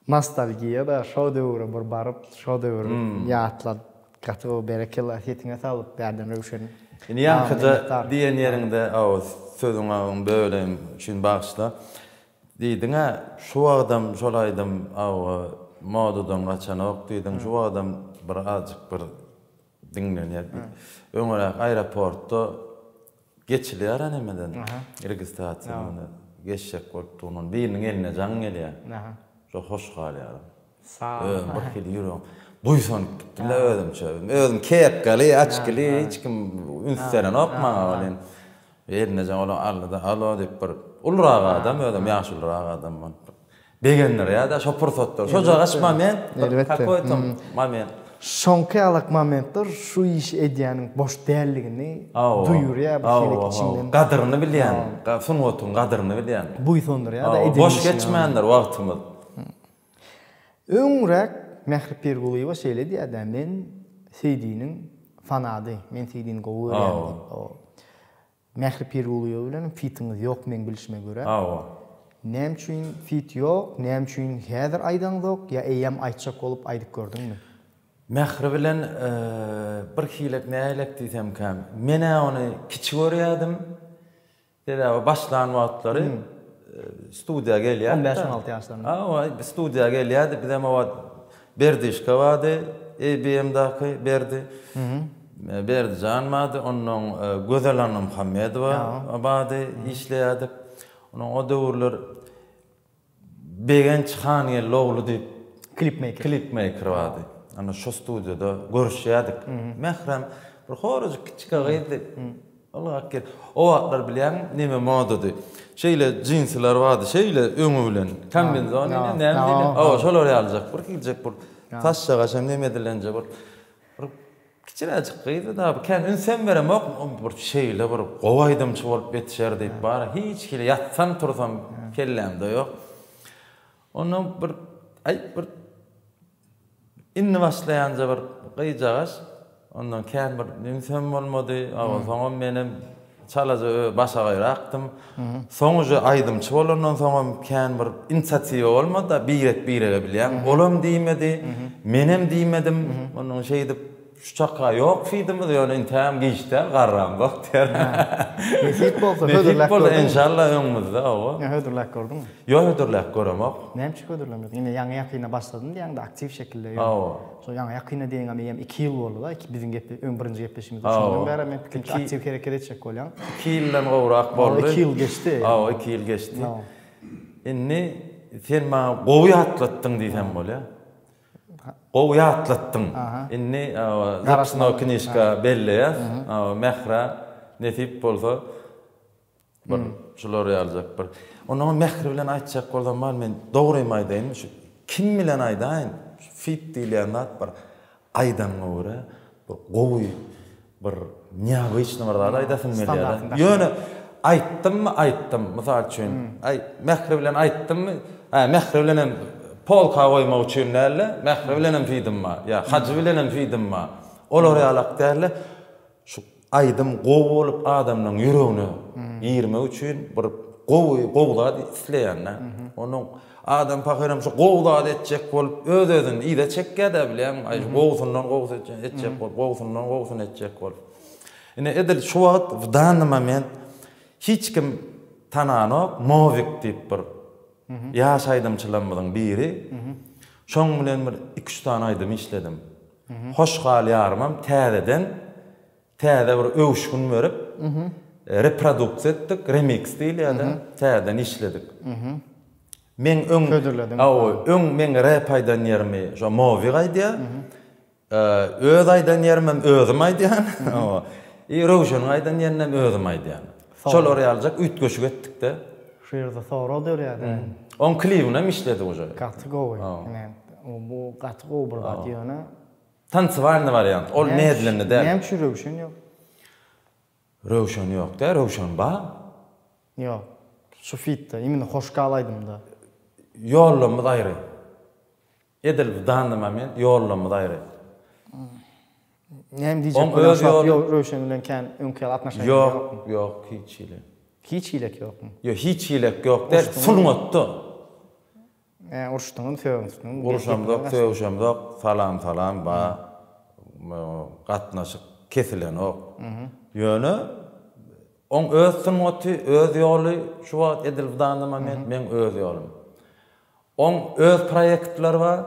Nostalgiýa-da şo döwre bir baryp, şo döwri ýatlap gaty gowy berekella sesiňe saglyk bärden Röwşen. Indi ýaňkyja diýen ýeriňde aw sözüň agyň böleýin üçin bagyşla. Diýdiň-ä şu wagtam şol aýdym aw modadan gaçanok diýdiň şu wagtam bir azjyk bir diňlenýär. Öňräk aeroportda geçilýär-ä nemeden, registrasiýadan geçjek bolup durman, biriniň eline jaň gelýär. Şo hoş galýar. Özüm bir hili ýüregim buýsanyp gitdim-de özümçe. Özüm kepkaly, açkili, hiç kim üns berenok maňa welin. Eline jaň olam aldy-da, alo diýip bir ulurak adam, özem ýaşulurak adam bolup. Begendirýär-de şo pursatlar. Şojagaç moment, bir kakoý-to moment. Şoňky ýalak momentler şu işi edýäniň boş däldigini duýurýar bir hili içiňden. Gadyryny bilýän, sungatyň gadyryny bilýän. Buýsandyrýar-da eden işiňe. Boş geçmändir wagtymyz. Öňräk Mähri Pirgulyýewa şeýle diýýärdi, Men Seýdiniň fanady, men Seýdini gowy görýän diýip. Mähri Pirgulyýewa bilenem fitiňiz ýok meň bilşime görä. Hawa. Näme üçin fit ýok, näme üçin häzir aýdaňzok ýa eýýäm aýtjak bolup aýdyp gördüňmi? Mähri bilen bir hilek nähilek diýsemkäm, men-ä ony kiçi görýädim. Sebäbi başlan wagtlary studiýa gelýärdi. On bäş, on alty ýaşlarynda. Hawa, studiýa gelýärdi. Bizem o wagt Berdişka bardy, ABM-daky Berdi. Berdijan bardy, onnoň Gözel Annamuhammedowa bardy, işleýärdik. Onuň o döwürler Begenç Hangeldi ogly diýip. Klipmeýker. Klipmeýker bardy. Ana şo studiýada görüşýärdik. Mährem bir horajyk kiçijik gyzdy. Ylgap gel. O wagtlar bilýäňmi neme modady. Şeýle jinsiler bardy, şeýle öňi bilen. Kombinzon diýilýär, näme diýilýär? Hawa, şolar ýalyjak bir hiljek bir saçjagaşam neme edilenje bir bir kiçiräjik gyzdy da, kän ünsem beremok. Bir şeýle bir gowy aýdymçy bolup ýetişer diýip bar, hiç hili ýatsam tursam kellämde ýok. Ondan bir aý bir indi başlaýanja bir gyzjagaş. Ondan kän bir ünsem bolmady. Awa soňam menem çalaja ö başagaýrakdym. Soň uje aýdymçy bolandan soňam kän bir inisiatiwa bolmady-da birek birege bilýäň. Olam diýmedi, menem diýmedim. Ondan şeýdip Şu çaka ýok feedimiz ýöne intägem giç däl garramzok diýer. Nesip bolsa hödürläp Nesip bolsa enşalla öňümizde hawa. Ýa hödürläp gördüňmi? Ýok hödürläp göremok. Näme üçin hödürlemediň? Ine ýaňy ýakynda başladym diýýäňde aktiw şekilde ýöne. Hawa. Şo ýaňy ýakynda diýeňem eýýäm 2 ýyl boldy-da biziň gep öň birinji gepleşigimiz şondan bäri men pikirimçe aktiw hereket etjek bolýaň. 2 ýyldan gowrak boldy. 2 ýyl geçdi. Hawa 2 ýyl geçdi. Indi sen maňa gowy ýatlatdyň diýsem bolýar. Gowy ýatlatdyň. Indi zapisnoý knižka belleýäs. Mährä nesip bolsa bir şular ýalyjak bir. Onnoňam Mähri bilen aýtjak bolsam bar men dogrymy aýdaýyn şu kim bilen aýdaýyn şu fit diýilýän zat bir aýdanyňa görä bir gowy bir neobyçny bir zat aýdasym gelýär-de. Ýöne aýtdymmy aýtdym. Mysal üçin, aý, Mähri bilen aýtdymmy, hä, Mähri bilenem polka goýmak üçin däl-de, Mähri bilenem feedim bar, ýa Hajy bilenem feedim bar. Olar ýalak däl-de, şu aýdym gowy bolup adamlaryň ýüregine girmek üçin bir gowy, gowy zat isleýän-dä. Onuň Adam pahyram şu gowy zat etjek bolup öz-özüni yza çekýär-dä bilýäňmi? Aý gowusyndan gowusy etjek bolup, gowusyndan gowusyny etjek bolup. Ine edil şu wagt w danny moment hiç kim tananok Mowik diýip bir ýaş aýdymçylarymyzyň biri. Şoň bilen bir iki-üç sany aýdym işledim. Hoş gal ýarymam täzeden Täze bir öwüşgin berip, reproduksiýa etdik, remiks diýilýär-de, täzeden işledik. Meň öň, hawa, öň meň rep aýdan ýerimi şo Mowik aýdýar. Öz aýdan ýerimem özüm aýdýan. Hawa. I Röwşeniň aýdan ýerinem özüm aýdýan. Şolar ýalyjak üýtgeşik etdik-de. Şu ýerde sorag dörýär-de. Oň klibinem işledik uje. Gaty gowy. Ine, bu gaty gowy bir zat ýöne. Tansiwalnyý wariant. Ol medlenni däl. Näme üçin Röwşen ýok? Röwşen ýok däl, Röwşen bar. Ýok. Şu fitde, imенно Hoş gal aýdymda. Ýollarymyz aýry. Edil w danny moment ýollarymyz aýry. Näme diýjek bolýaň şu wagt Röwşen bilen kän öňki ýaly atnaşaýan ýokmy? Ýok, ýok hiç hili. Hiç hilek ýokmy? Ýok, hiç hilek ýok däl, sungatda. Ä uruşdyňyz sögüşdiňiz. Uruşamzok sögüşemzok salam salam ba gatnaşyk kesilenok. Ýöne oň öz sungaty öz ýoly şu wagt edil w danny moment meň öz ýolum. Oň öz proýektleri bar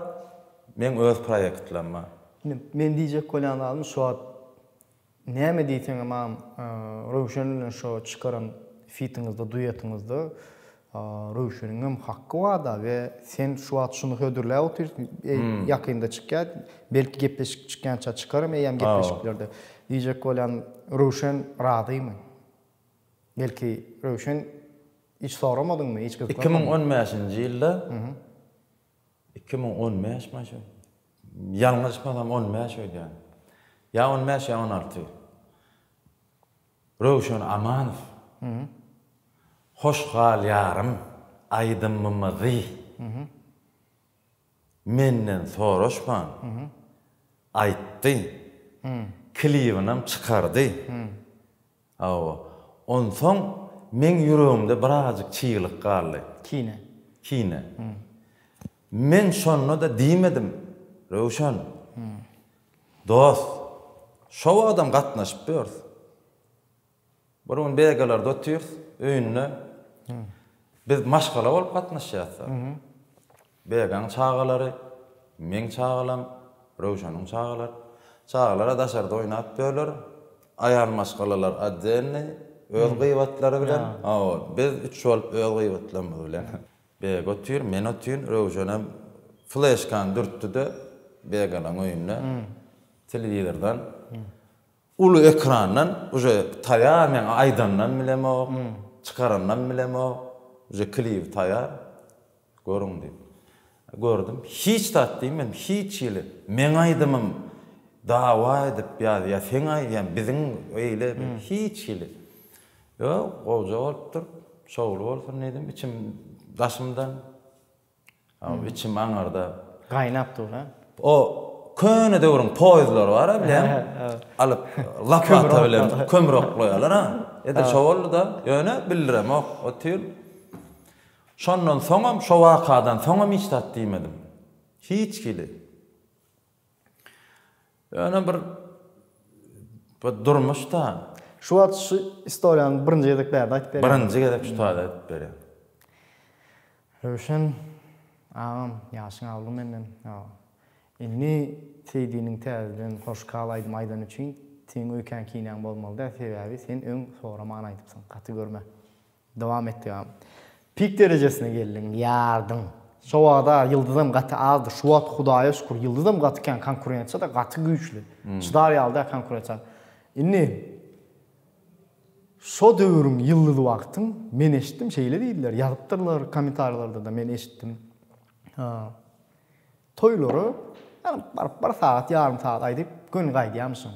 meň öz proýektlerim bar. Indi men diýjek bolýan zadym şu wagt Näme diýseňem agam Röwşen bilen şo çykaran fitiňizde duetiňizde Röwşeniňem hakky barda we sen şu wagt şuny hödürläp otyrsyň ýakynda çykýar belki gepleşik çykýança çykaram eýýäm gepleşiklerde diýjek bolýan Röwşen razymy belki Röwşen hiç soramadyňmy hiç gyzyklanmadyňmy? 2015-nji ýylda 2015 mi şu? Ýalňyşmasam 15 öýdýän. Ýa 15 ýa 16. Röwşen Amanow. Hoş gal ýarym aýdymymyzy menden soraşman aýtdy. Klibinam çykardy. Hawa. Onsoň meň ýüregimde birazajyk çyglyk galdy. Kine. Kine. Men şonda-da diýmedim, Röwşen, dost, şo wagtam gatnaşyp ýörüs. Bir gün Begalerde otyrys, öýünde. Biz maşgala bolup gatnaşýarys-da. Begaň çagalary, meň çagalam, Röwşeniň çagalary. Çagalar-a daşarda oýnap ýörler. Aýal maşgalalar otdelnyý, öz gybatlary bilen. Hawa, biz üç bolup öz gybatlarymyz bilen. Beg otyr, men otyryn, Röwşenem. Fleşkany dürtdi-de, Begalaň öýünde telewizordan uly ekrandan uje taýar meň aýdandan bilemok, çykarandan bilemok, uje klibi taýar. Görüň diýip. Gördüm. Hiç zat diýmedim, hiç hili. Meň aýdymym dawa edip ýa ýa seň aýdýan biziň eýle hiç hili. Ýok, gowja bolupdyr. Şowly bolsun diýdim içim daşymdan. Içim aňyrda. Gaýnap dur, hä? O köne döwrüň poýezdlary bar-a, bilýäňmi? Alyp, lopata bilen kömür oklaýarlar-a. Edil şo boldy-da. Ýöne bildiremok. Otyr. Şondan soňam, şo wakadan soňam hiç zat diýmedim. Hiç hili. Ýöne bir bu durmuş-da. Şu wagt şu istoriýany birinji gezek bärde aýtyp berýäň. Birinji gezek şu taýda aýdyp berýän. Röwşen agam ýaşyň uly menden. Indi Seýdiniň täzeden hoş gal aýdym aýdany üçin seň öýkäň kinäň bolmaly däl sebäbi sen öň soraman aýdypsyň gaty görme. Dowam etdik agam. Pik derejesine geldiň, ýardyň. Şo wagda ýyldyzam gaty azdy. Şu wagt Hudaýa şükür ýyldyzam gaty kän, konkurensiýa-da gaty güýçli. Çydar ýaly däl konkurensiýa. Indi şo döwrüň ýyldyz wagtyň men eşitdim şeýle diýdiler, ýazypdyrlar kommentariýalarda-da men eşitdim. Toýlara ýagny baryp bir sagat ýarym sagat aýdyp göni gaýdýamyşyň.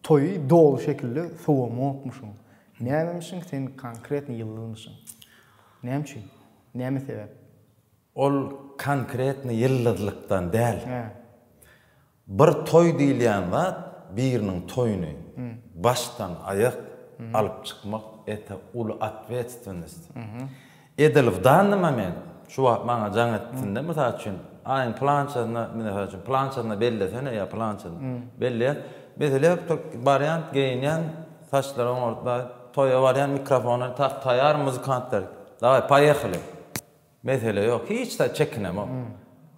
Toýy doly şekilde sowamokmyşyň. Nämemişiň sen konkretno ýyldyzmyşyň. Näme üçin? Näme sebäp? Ol konkretno ýyldyzlykdan däl. Bir toý diýilýän zat biriniň toýuny başdan aýak alyp çykmak ete uly otwetstwennist. Edil w danny moment şu wagt maňa jaň etsinde mysal üçin aýyň pylançasyna mysal üçin pylançasyna bellesene ýa pylançasyna belleýän mesele ýok tur barýan geýinýän saçlary oňaryp toýa barýan mikrofony tak taýar muzykantlar daway poýehali Mesele ýok, hiç zat çekinemok.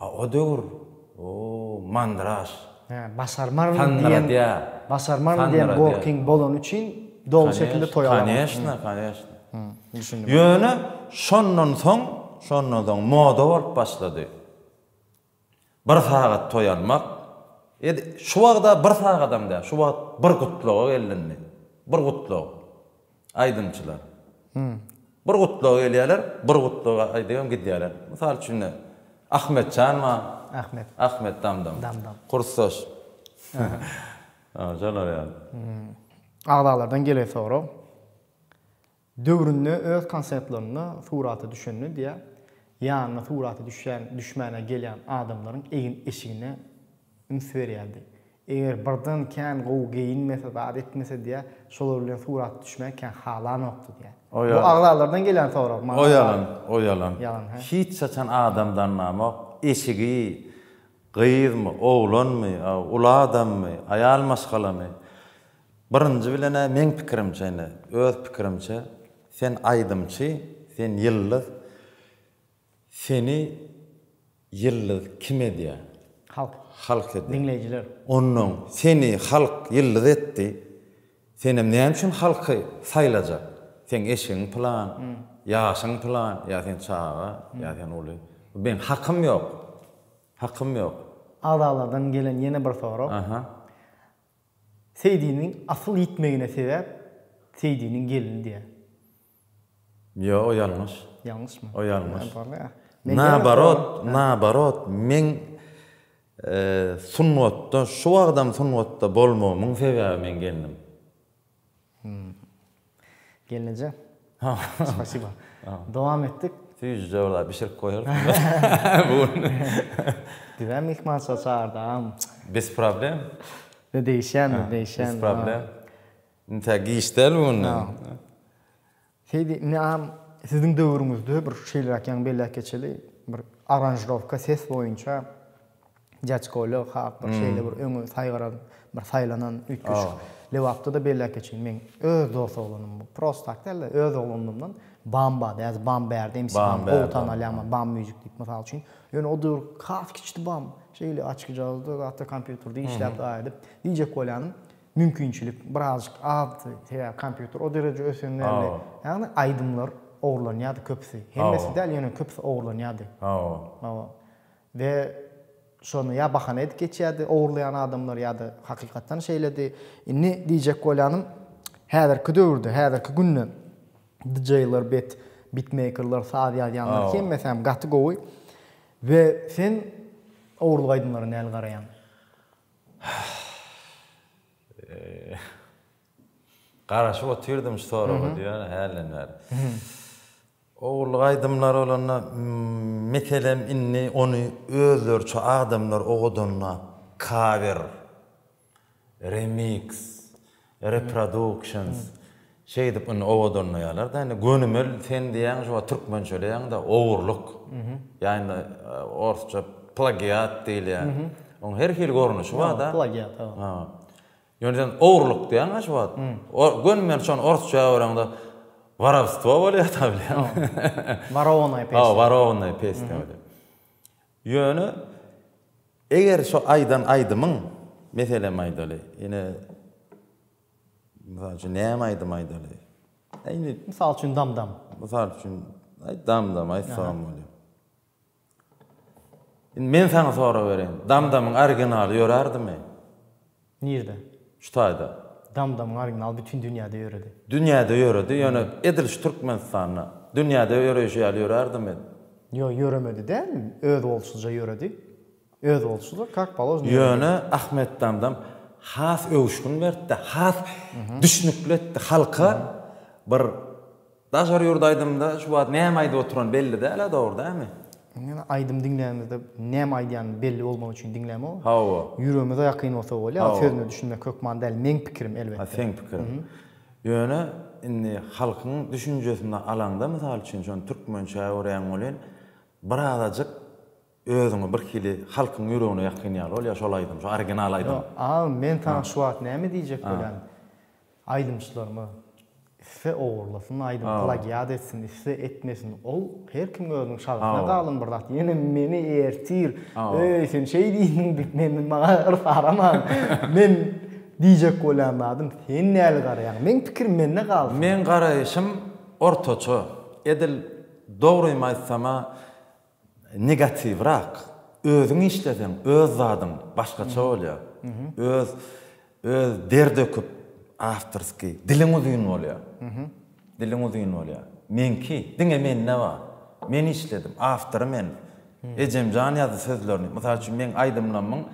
A o döwür, o mandraž. Hä, başarmaryn diýen, başarmaryn diýen gorkyň bolany üçin doly şekilde toý alamok. Koneşno, koneşno. Düşündim. Ýöne şondan soň, şondan soň moda bolup başlady. Bir sagat toý almak, ed, şu wagda bir sagadam däl, şu wagt bir gutlaga gelindi. Bir gutlag. Aýdymçylar. Bir gutlaga gelýärler, bir gutlaga aýdybam gidýärler. Mysal üçin, Ahmetjan bar. Ahmet. Ahmet Damdam. Damdam. Kursdaş. Şolar ýaly. Agzalardan gelen sorag. Döwründe öz konsertlerinde surata düşende diýýär, ýanyna surata düşýän, düşmäne gelýän adamlaryň egin-eşigine üns berýärdi. Eger birden kän gowy geýinmese, zat etmese diýýär, şolar bilen surata düşmäge kän halanokdy diýýär. Bu agzalardan gelýän sorag. O ýalan, o ýalan. Ýalan, hä? Hiç haçan adam danlamok, eşigi, gyzmy, oglanmy, uly adammy, aýal maşgalamy, Birinji bilen-ä meň pikirimçe ine, öz pikirimçe, sen aýdymçy, sen ýyldyz, seni ýyldyz kim edýär? Halk. Halk edýär. Diňleýjiler. Onnoň seni halk ýyldyz etdi, senem näme üçin halky saýlajak? Seň eşigiň pylan, ýaşyň pylan, ýa sen çaga, ýa sen uly. Bu meň hakym ýok. Hakym ýok. Agzalardan gelen ýene bir sorag. Aha. Seýdiniň asyl ýitmegine sebäp Seýdiniň gelini diýýär. Ýok, o ýalňyş. Ýalňyşmy? O ýalňyş. Naobarot, naobarot, meň sungatda, şu wagtam sungatda bolmagymyň sebäbi meň gelnim. Gelneje. Spasiba. Dowam etdik. Süýjüje bir zat bişirip goýarys. Bu gün. Bizem myhmançylyga çagyrdy agam. Bez problem. Ne degişýän, degişýän. Bez problem. Intä giç däl bu gün. Seýdi, indi agam siziň döwrüňizde bir şeýleräk ýaňy belläp geçeli, bir aranžirowka ses boýunça Dýadj Kolýa has bir şeýle bir öňe saýgaran, bir saýlanan üýtgeşik. Lebapda-da belläp geçeýin, meň öz dos oglanym bu. Prosta tak däl-de, öz oglanlygymdan Bam bar, häzir Bam bärde, MC Bam gowy tanalýan bar, Bam Music diýip mysal üçin. Ýöne o döwür has kiçidi Bam. Şeýle açyk-jazda, zatda kompýuterde işläp zat edip. Diýjek bolýanym, mümkinçilik birazjyk azdy. Sebäbi kompýuter o dereje ösen däldi. Ýagny aýdymlar ogurlanýardy köpüsi. Hemmesi däl, ýöne köpüsi ogurlanýardy. Hawa. We. Şony ýa bahana edip geçýärdi ogurlaýan adamlar ýa-da hakykatdan şeýledi. Indi diýjek bolýanym häzirki döwürde, häzirki günde DJ-ler bet, bitmeýkerler, saz ýazýanlar hemmesem gaty gowy. We sen ogurlyk aýdymlara näli garaýaň? Garaşyp otyrdym şu soraga diýýän hälden bäri. Ogurlyk aýdymlar bolanda, meselem indi ony özleriçe adamlar owadanlap cover, remix, reproductions şeýdip indi owadanlaýarlar-da indi gönümel sen diýýäň şu wagt türkmençeleýäň-de ogurlyk ýa indi orsça plagiat diýilýär. Oň her hili görnüşi bar-da. Plagiat hawa. Ýöne sen ogurlyk diýýäň-ä şu wagt. Göni men şony orsça öwreňde worowstwo bolýar-da bilýäňmi? Worownaýa pesnýa. Hawa, worownaýa pesnýa bolýar. Ýöne eger şo aýdan aýdymyň, meselem aýdaly, ine, mysal üçin näme aýdym aýdaly? Indi Mysal üçin Dam-dam. Mysal üçin, aý Dam-dam aýtsagam bolýar. Indi men saňa sorag bereýin. Dam-damyň originaly ýörärdimi? Nirde? Şu taýda. Dam-damyň originaly bütin dünýäde ýöredi. Dünýäde ýöredi, ýöne edil şu Türkmenistanda dünýäde ýöreýşi ýaly ýörärdimi? Ýok, ýöremedi däl, özboluşlyja ýöredi. Özboluşlyja, kak položno ýöredi. Ýöne Ahmet Damdam has öwüşgin berdi-de, has düşnükli etdi halka bir Daşary ýurt aýdymda şu wagt näme aýdyp oturan belli däl-ä dogry dälmi? Men aýdym diňlänimizde näme aýdýanyny belli bolmagy üçin diňlämok. Hawa. Ýüregimize ýakyn bolsa bolýar, sözüne düşünmek hökman däl, meň pikirim elbetde. Ha seň pikiriň. Ýöne indi halkyň düşünjesinde alaňda mysal üçin şony türkmençä öwürýäň welin birazajyk özüňi birhili halkyň ýüregine ýakyn ýaly bolýar şol aýdym, şo original aýdym. Ýok, agam men saňa şu wagt näme diýjek bolýan. Aýdymçylarymyz isle ogurlasyn aýdym plagiat etsin isle etmesin ol her kimiň özüniň şahsyna galan bir zat ýene meni ertir öý sen şeý diýdiň diýip meni maňa yrsaramaň men diýjek bolýan zadym sen näli garaýaň meň pikirim mende galsyn. Meň garaýşym ortaça edil dogrymy aýtsama Negatiwrak. Özüň işleseň, öz zadyň başgaça bolýar. Öz öz der döküp awtorskiý diliň uzyn bolýar. Diliň uzyn bolýar. Meňki, diňe mende bar. Men işledim, awtory men. Ejemjan ýazdy sözlerini. Mysal üçin meň aýdymlarymyň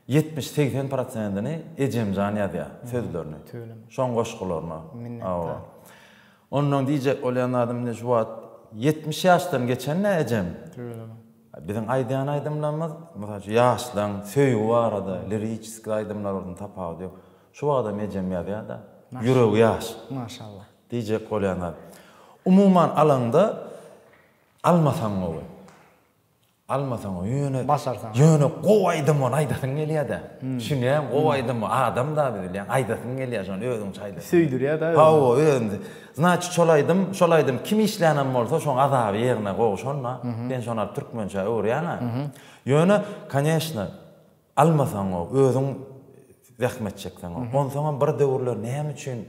70-80 prosentini Ejemjan ýazýar sözlerini. Şoň goşgularyna. Minnetdar. Ondan diýjek bolýan zadym indi şu wagt 70 ýaşdan geçen-dä ejem. Tüweleme. Biziň aýdýan aýdymlarymyz, mysal üçin, ýaşlaň söýgi barada liriçeskiý aýdymlar bolsun tapawudy ýok. Şu wagtam ejem ýazýar-da. Ýüregi ýaş. Maşallah. Diýjek bolýan zat. Umuman alaňda almasaň gowy. Almasaň ýöne Başarsaň. Ýöne gowy aýdym ony aýdasyň gelýädä. Düşünýäňmi gowy aýdym adam da biz bilýäň aýdasyň gelýä şony özüňçe aýdasyň. Söýdürýä da özüni. Hawa özüni. Znaçit şol aýdym şol aýdym kim işlänem bolsa şoň azaby ýerine gowşanda sen şony alyp türkmençä öwürýäňä. Ýöne koneşno almasaň gowy özüň zähmet çekseň gowy. Onsoňam bir döwürler näme üçin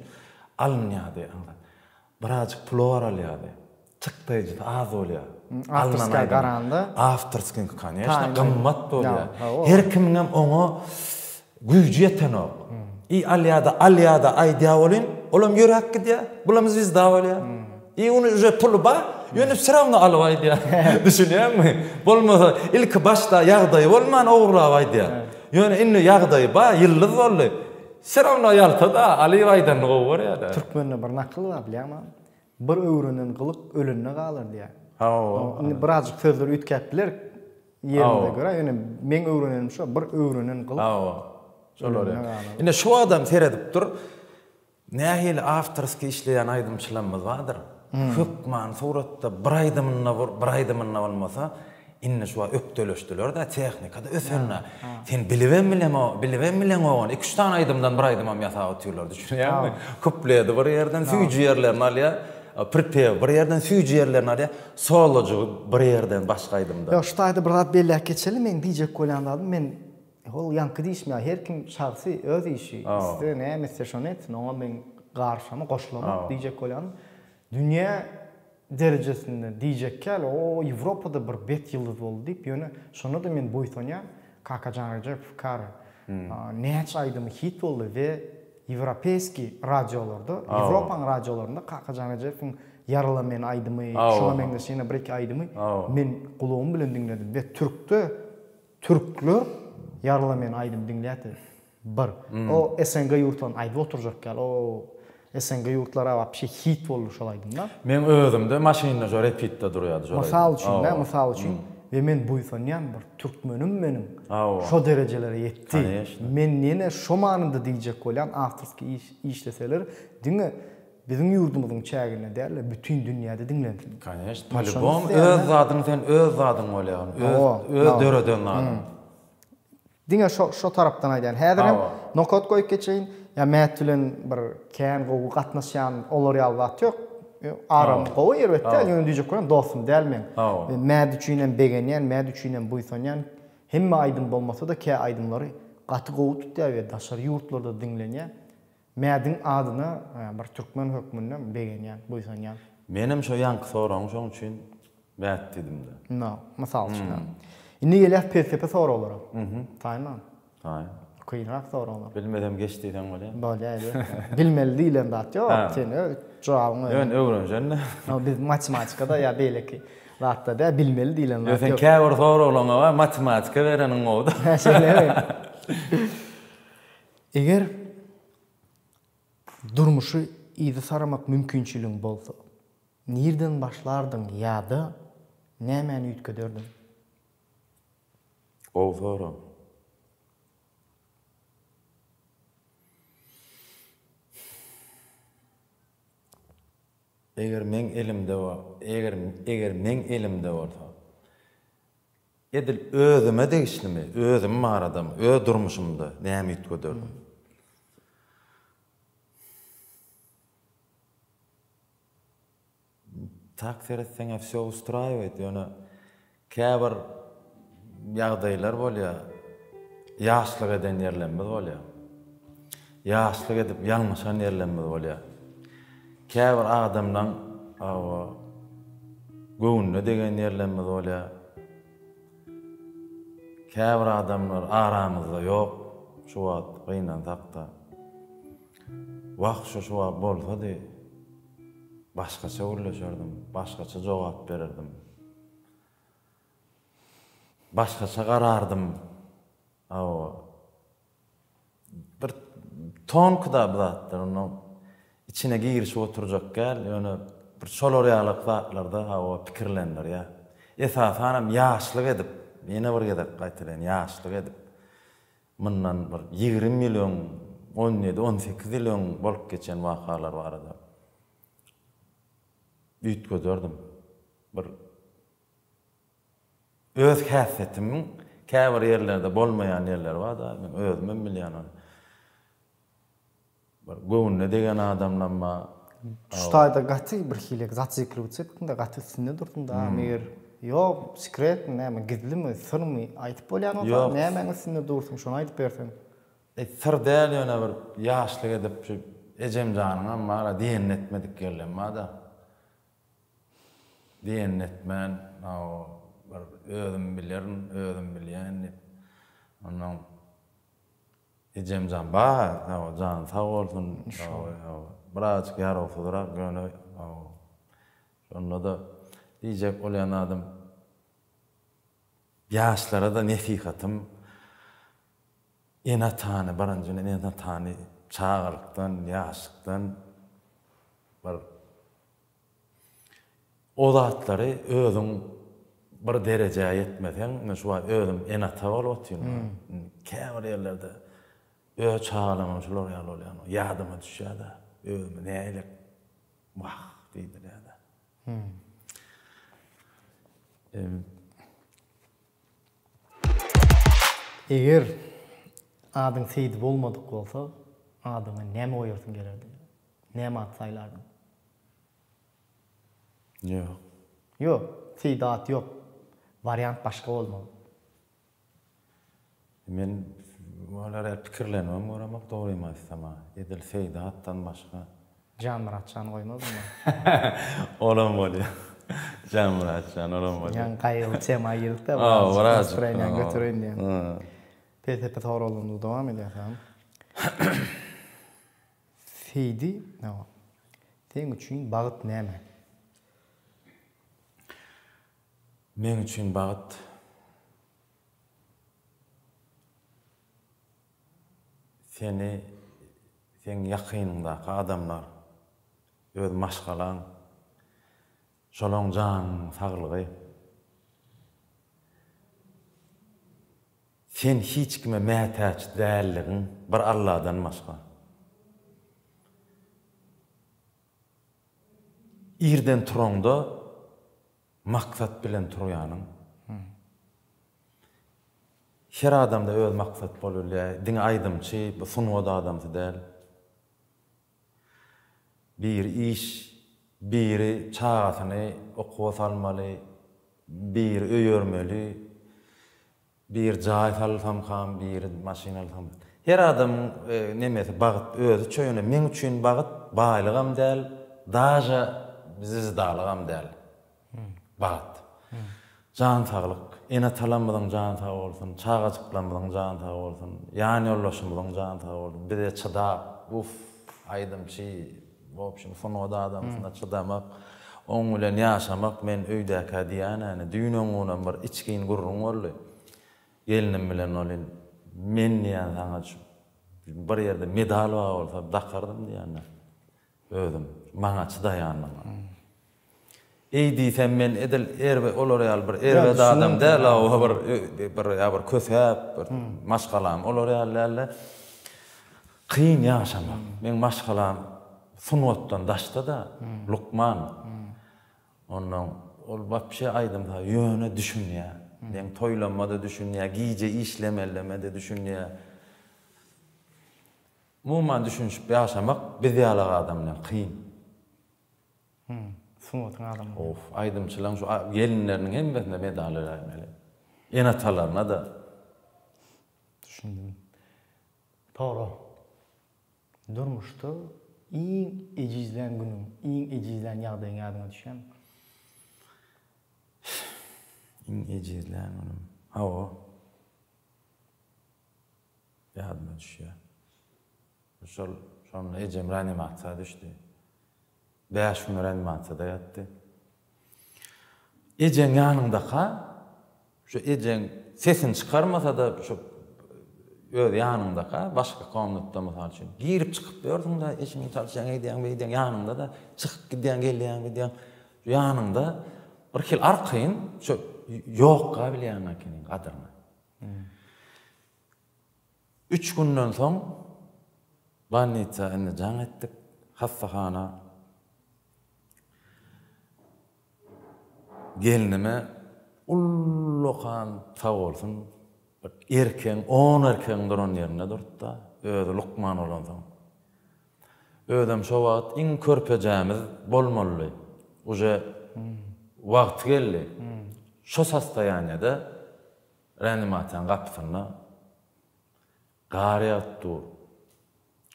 alynýady aňsat. Birazjyk pula garalýardy. Çykdaýjysy az bolýar. Awtorska garanda. Awtorskiňki koneşno gymmat bolýar. Her kimiňem oňa güýji ýetenok. I alýada alýada aýdýa welin, olam ýöräp gidýär. Bulam zwizda bolýar. I ony uje puly bar, ýöne wse rawno alyp aýdýar. Düşünýäňmi? Bolmasa ilki başda ýagdaýy bolman ogurlap aýdýar. Ýöne indi ýagdaýy bar, ýyldyz boldy. Wse rawno ýalta-da, alyp aýdanyny gowy görýär-dä. Türkmende bir nakyl bar bilýäňmi? Bir öwrenen gylyk ölende galar diýýär. Hawa. Indi birazjyk sözler üýtgäp biler ýerimize görä, ýöne meň öwrenenim şo, bir öwrenen gylyk Hawa. Şol ölende bolýar. galar. Indi şu adam seredip dur, nähili awtorskiý işleýän aýdymçylarymyz bardyr. Hökmany suratda bir aýdymynda bir aýdymynda bolmasa, Indi şu wagt ökdeleşdiler-dä, tehnika-da ösen-dä. Sen bilibem bileňok, bilibem bileňok ony. Iki-üç sany aýdymdan bir aýdymam ýasap otyrlar, düşünýäňmi? Kupledi bir ýerden, süýji ýerlerini alýar, pripew bir ýerden, süýji ýerlerini alýar, solojygy bir ýerden, başga aýdymdan. Ýok, şu taýda bir zat belläp geçeli, meň diýjek bolýan zadym, men hol ýaňky diýşim ýaly, her kim şahsy, öz işi, isle näme etse şony etsin, oňa men garyşamok, goşulamok diýjek bolýanym. Dünýä derejesinde diýjekkäl o Ýewropada bir bet ýyldyz boldy diýip ýöne şonda-da men buýsanýan. Kakajan Rejepow Kary näçe aýdymy hit boldy we ýewropeýskiý radiolarda, Ýewropanyň radiolarynda Kakajan Rejepowyň Ýarala meni aýdymy, şuňa meňzeş ýene bir-iki aýdymy men gulagym bilen diňledim we türkde türkler Ýarala meni aýdymy diňleýärdi. Bir. O SNG ýurtlaryny aýdyp oturjak ýaly o SNG ýurtlara wapşe hit boldy şol aýdymlar. Meň özümde maşynda şo repitde durýardy şol aýdym. Mysal üçin da mysal üçin we men buýsanýan bir türkmenim meniň şo derejelere ýetdi. Men ýene şo manyda diýjek bolýan awtorskiý iş işleseler diňe biziň ýurdumyzyň çäginde dälde bütin dünýäde diňlensin. Koneşno polibom öz zadyň sen öz zadyň bolýar öz öz döreden zadyň. Diňe şo şo tarapdan aýdýan. Häzir hem nokat goýup geçeýin. Ýa Mät bilen bir kän gowy gatnaşýan olar ýaly zat ýok. Aram gowy erbet däl, ýöne diýjek bolýan dostum däl meň. Mät üçin hem begenýän, Mät üçin hem buýsanýan. Hemme aýdym bolmasa-da kä aýdymlary gaty gowy tutýar we daşary ýurtlarda diňlenýär. Mädiň adyna bir türkmen hökmünde begenýän, buýsanýan. Menem şo ýaňky soragyň şoň üçin Mät diýdimdä. No, mysal üçin. Indi gelýäs pelsepe soraglara. Taýynmy? Taýyn. Kynrak soraglar. Bilmesem geç diýseň bolýar. Bolýar elbetde. Bilmeli diýlen zat ýok. Sen öz jogabyň özüň. Ýöne öwrenjende. No, biz matematikada ýa beýleki zatda däl, bilmeli diýlen zat ýok. Sen käbir soraglaryňa bar, matematika bereniň gowy-da. Şeýlemi? Eger durmuşy yza saramak mümkinçiligiň bolsa, nirden başlardyň ýa-da nämäni üýtgederdiň? Gowy sorag. Eger meň elimde eger eger meň elimde bolsa, Edil özüme degişlimi, özüm baradamy, öz durmuşymda näme üýtgederdim? Tak seretseň-ä wsё ustraýiwaýt, ýöne käbir ýagdaýlar bolýar, ýaşlyk eden ýerlerimiz bolýar. Ýaşlyk edip ýalňyşan ýerlerimiz bolýar. Käbir adamlaň hawa göwnüne degen ýerlerimiz bolýar. Käbir adamlar aramyzda ýok şu wagt gynansakda. Wah şu şu wagt bolsady başgaça gürleşerdim, başgaça jogap bererdim. Başgaça garardym. Hawa. Bir tonky-da bu zatlar, onda içine girişip oturjak däl, ýöne bir şolar ýalak zatlarda hawa pikirlendirýär. Esasanam ýaşlyk edip, ýene bir gezek gaýtalaýyn, ýaşlyk edip, mundan bir 20 ýyl öň, 17, 18 ýyl öň bolup geçen wakalar barada üýtgederdim. Bir Öz häsiýetimiň käbir ýerlerde bolmaýan ýerleri bar-da, men özümem bilýän ony. Bir göwnüne degen adamlam bar. Şu taýda gaty bir hili zasikliwats etdiň-de, gaty üstünde durduň-da, meger ýok, sekretmi näme, gizlimi, syrmy, aýdyp bolýan bolsa, nämäň üstünde dursuň, şony aýdyp berseň. E, syr däl ýöne bir ýaşlyk edip şu ejemjanyňam bar-a diýenini etmedik ýerlem bar-da. Diýenini etmän, hawa, bir özüm bilerin, özüm bilýän diýip. Onnoň ejem jan bar, hawa, jany sag bolsun, hawa, hawa, birazajyk ýarawsyzrak, ýöne, hawa, şonda-da diýjek bolýan zadym, ýaşlara-da nesihatym, ene-atany, birinjiden ene-atany çagalykdan, ýaşlykdan bir O zatlary özüň bir derejä ýetmeseň, men şu wagt özüm ene-ata bolup otyryn. Käbir ýerlerde öz çagalarymam şular ýaly bolýan. Ýadyma düşýär-de, özümi nähili wah diýdirýär-de. Eger adyň Seýdi bolmadyk bolsa, adyňa näme goýarsyň gelerdi? Näme at saýlardyň? Ýok. Ýok, Seýdi at ýok. Wariant başga bolmaly. Men olar ýaly pikirlenibem göremok dogrymy aýtsam-a. Edil Seýdi atdan başga. Janmyrat jany goýmazdyňmy? Olam bolýar. Janmyrat jan olam bolýar. Ýaňy gaýgyly tema girdik-de, Hawa, birazajyk birazajyk. nastroýeniýaňy götereýin diýen. Pelsepe soraglarymyzy dowam edýäs agam. Seýdi, hawa. Seň üçin bagt näme? Meň üçin bagt Seni seň ýakynyňdaky adamlar, öz maşgalaň, şolaň janynyň saglygy. Sen hiç kime mätäç däldigiň bir Alladan başga. Irden turaňda Maksat bilen turýanyň. Her adamda öz maksat bolubilýär. Diňe aýdymçy, bu sungat adamsy däl. Biri iş, biri çagasyny okuwa salmaly, biri öý örmeli. Biri jaý salsamkam, biri maşyn alsam. Her adamyň nemesi bagt özüçe ýöne meň üçin bagt baýlygam däl, daže zwizdalygam däl. Bagt. Jan saglyk. Ene-atalarymyzyň jany sag bolsun, çagajyklarymyzyň jany sag bolsun, ýan ýoldaşymyzyň jany sag bolsun. Bize çydap, uff, aýdymçy, w obşem sungat adamsyna çydamak, oň bilen ýaşamak men öýdäkä diýýän-äni, düýn-öňňunam bir içgin gürrüň boldy. Gelnim bilen welin, men diýýän saňa şu bir ýerde medal bar bolsa dakardym diýýän-dä. Özüm, maňa çydaýanyňa. Eý diýsem men edil erbe olar ýaly bir erbet adam däl hawa bir bir ýa bir kösäp bir maşgalam olar ýaly dälde kyn ýaşamak. Meň maşgalam sungatdan daşda-da lukman. Onnoň ol wapşe aýdym saz ýöne düşünýä. Meň toýlamma-da düşünýä, gije işlemelime-de düşünýä. Umuman düşünişip ýaşamak biz ýalak adam bilen kyn. Sungatyň adamy. Of, aýdymçylaň şu gelinleriniň hemmesine medal beräýmeli. Ene-atalaryna-da. Düşündim. Sorag. Durmuşda iň ejizlän günüň, iň ejizlän ýagdaýyň ýadyňa düşýärmi? Iň ejizlän günüm. Hawa. Ýadyma düşýär. Şol şonda ejem reanimasiýa düşdi. Bäş gün reanimasiýada ýatdy. Ejeň ýanyňdaka şu ejeň sesini çykarmasa-da şu öz ýanyňdaka başga komnatda mysal üçin girip çykyp ýörsüň-de eşigiňi çalyşýaň eýdýäň beýdýäň ýanyňda-da çykyp gidýäň gelýäň gidýäň şu ýanyňda bir hili arkaýyn şu ýokka bilýäň ekeniň gadyryny. Üç günden soň bolnisa indi jaň etdik, hassahana. Gelnime ullakan sag bolsun, bir erkegiň, on erkegiň duran ýerinde durdy-da, özi lukman bolansoň. Özem şo wagt iň körpejämiz bolmalydy. Uje wagty geldi. Şo sostoýaniýada Reanimasiýanyň gapysynda gar ýagyp dur.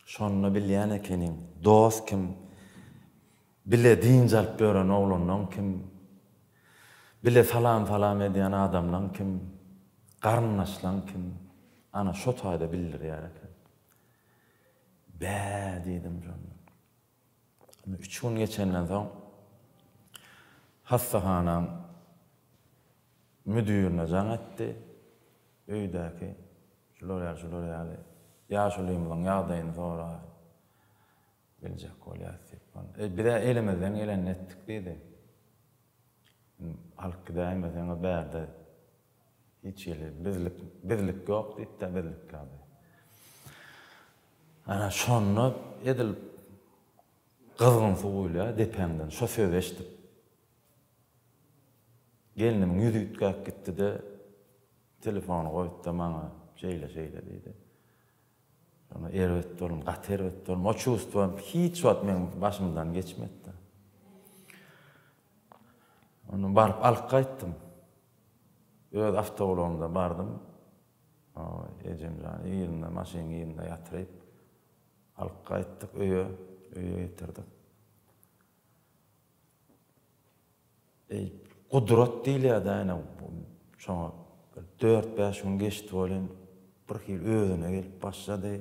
Şonda bilýän ekeniň, dost kim, bile dynç alyp ýören oglanlaň kim, bile salam-salam edýän adamlaň kim, garyndaşlaň kim, ana şo taýda bildirýär eken. Bä diýdim şonda. Üç gün geçenden soň hassahanaň müdirine jaň etdi. Öýdäki şular ýaly, şular ýaly ýaşulymyzyň ýagdaýyny sorap biljek bolýas diýip. E, biz-ä elimizden gelenini etdik diýdi. Alyp gidäýmeseňiz bärde hiç hili bizlik, bizlik ýok diýip-de bizlik ýagdaý. Ana şonda edil gyzgyn suw guýulýar depäňden şo sözi eşidip. Gelnimiň ýüzi üýtgäp gitdi-de, telefony goýdy-da maňa şeýle-şeýle diýdi. Şonda erbet boldum, gaty erbet boldum. O çувство hiç wagt meň başymdan geçmedi-de. Ondan baryp alyp gaýtdym. Öz awtoulagymda bardym. Ejem jany yzynda, maşynyň yzynda ýatyryp, alyp gaýtdyk öýe, öýe getirdik. Eý, gudrat diýilýär-dä ine, şoňa bir dört-bäş gün geçdi welin, birhili özüne gelip başlady.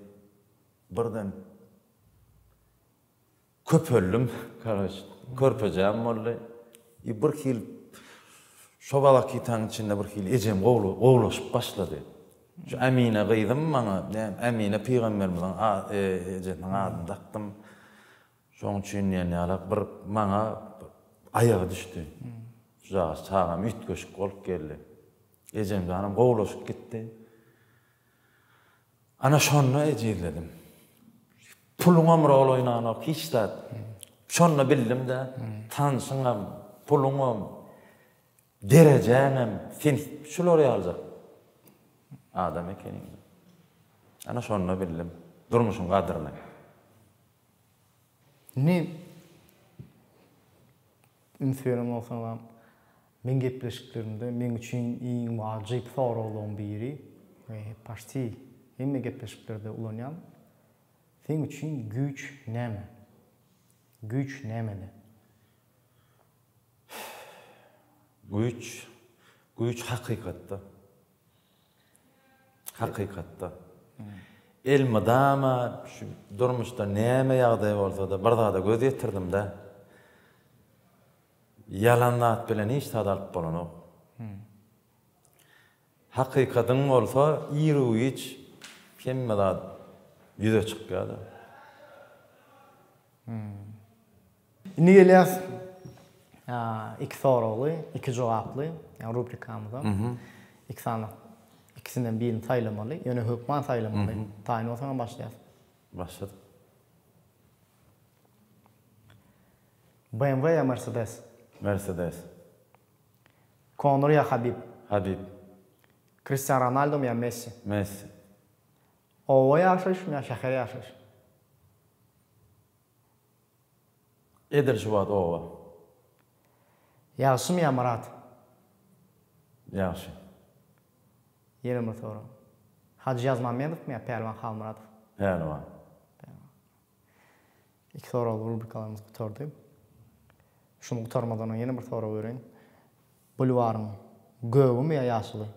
Birden köpeldim, karoç, körpejäm boldy. I birhili şo walakitanyň içinde birhili ejem gowulaşyp başlady. Şu Ämine gyzym maňa, näme, Ämine pygamberimiziň ejesiniň adyny dakdym. Şoň üçin diýen ýaly bir maňa aýagy düşdi. Şujagaz çagam üýtgeşik bolup geldi. Ejemjanam gowulaşyp gitdi. Ana şonda ejizledim. Puluňam rol oýnanok, hiç zat. Şonda bildim-de, tanşyňam, puluňam, derejäňem sen şular ýalyjak adam ekeniň. Ana şonda bildim durmuşyň gadyryny. Indi üns beren bolsaňam, meň gepleşiklerimde meň üçin iň wajyp soraglaryň biri we paşti hemme gepleşiklerde ulanýan, Seň üçin güýç näme? Güýç nämede? Güýç, güýç hakykatda. Hakykatda. Elmydama şu durmuşda näme ýagdaý bolsa-da bir zada göz ýetirdim-dä. Ýalan zat bilen hiç zat alyp bolanok. Hakykatyň bolsa iru-giç hemme zat ýüze çykýar-da. Indi gelýäs iki soragly, iki jogaply rubrikamyza. Iki sany, ikisinden birini saýlamaly, ýöne hökman saýlamaly. Taýyn bolsaňam başlaýas. Başladyk. BMW ýa Mercedes? Mercedes. Konor ýa Habib? Habib. Kristian Ronaldomy ýa Messi? Messi. Oba ýaşaýyşmy ýa şäher ýaşaýyşmy? Edil şu wagt oba. Ýagşymy ýa Myrat? Ýagşy. Ýene bir sorag. Hajy Ýazmamedowmy ýa Pälwan Halmyradow? Pälwan. Pälwan. Iki soragly rubrikalarymyz gutardy. Şuny gutarmadan öň ýene bir sorag bereýin. Bulwaryň gögümi ýa ýaşyly?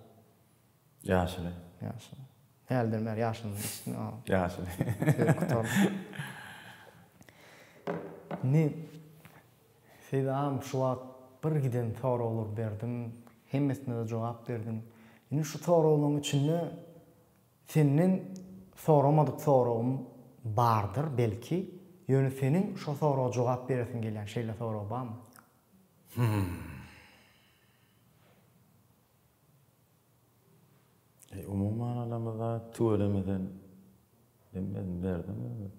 Ýaşyly. Ýaşyly. Hälden bäri ýaşylyny içdim. Ýaşyly. Gutardy. Indi Seýit agam şu wagt bir giden soraglar berdiň, hemmesine-de jogap berdiň. Indi şu soraglaryň içinde senden soramadyk soragym bardyr belki, ýöne seniň şo soraga jogap beresiň gelýän şeýle sorag barmy? Hum. Eý umuman alamyzda tüweleme sen hemmesini berdiň özüň.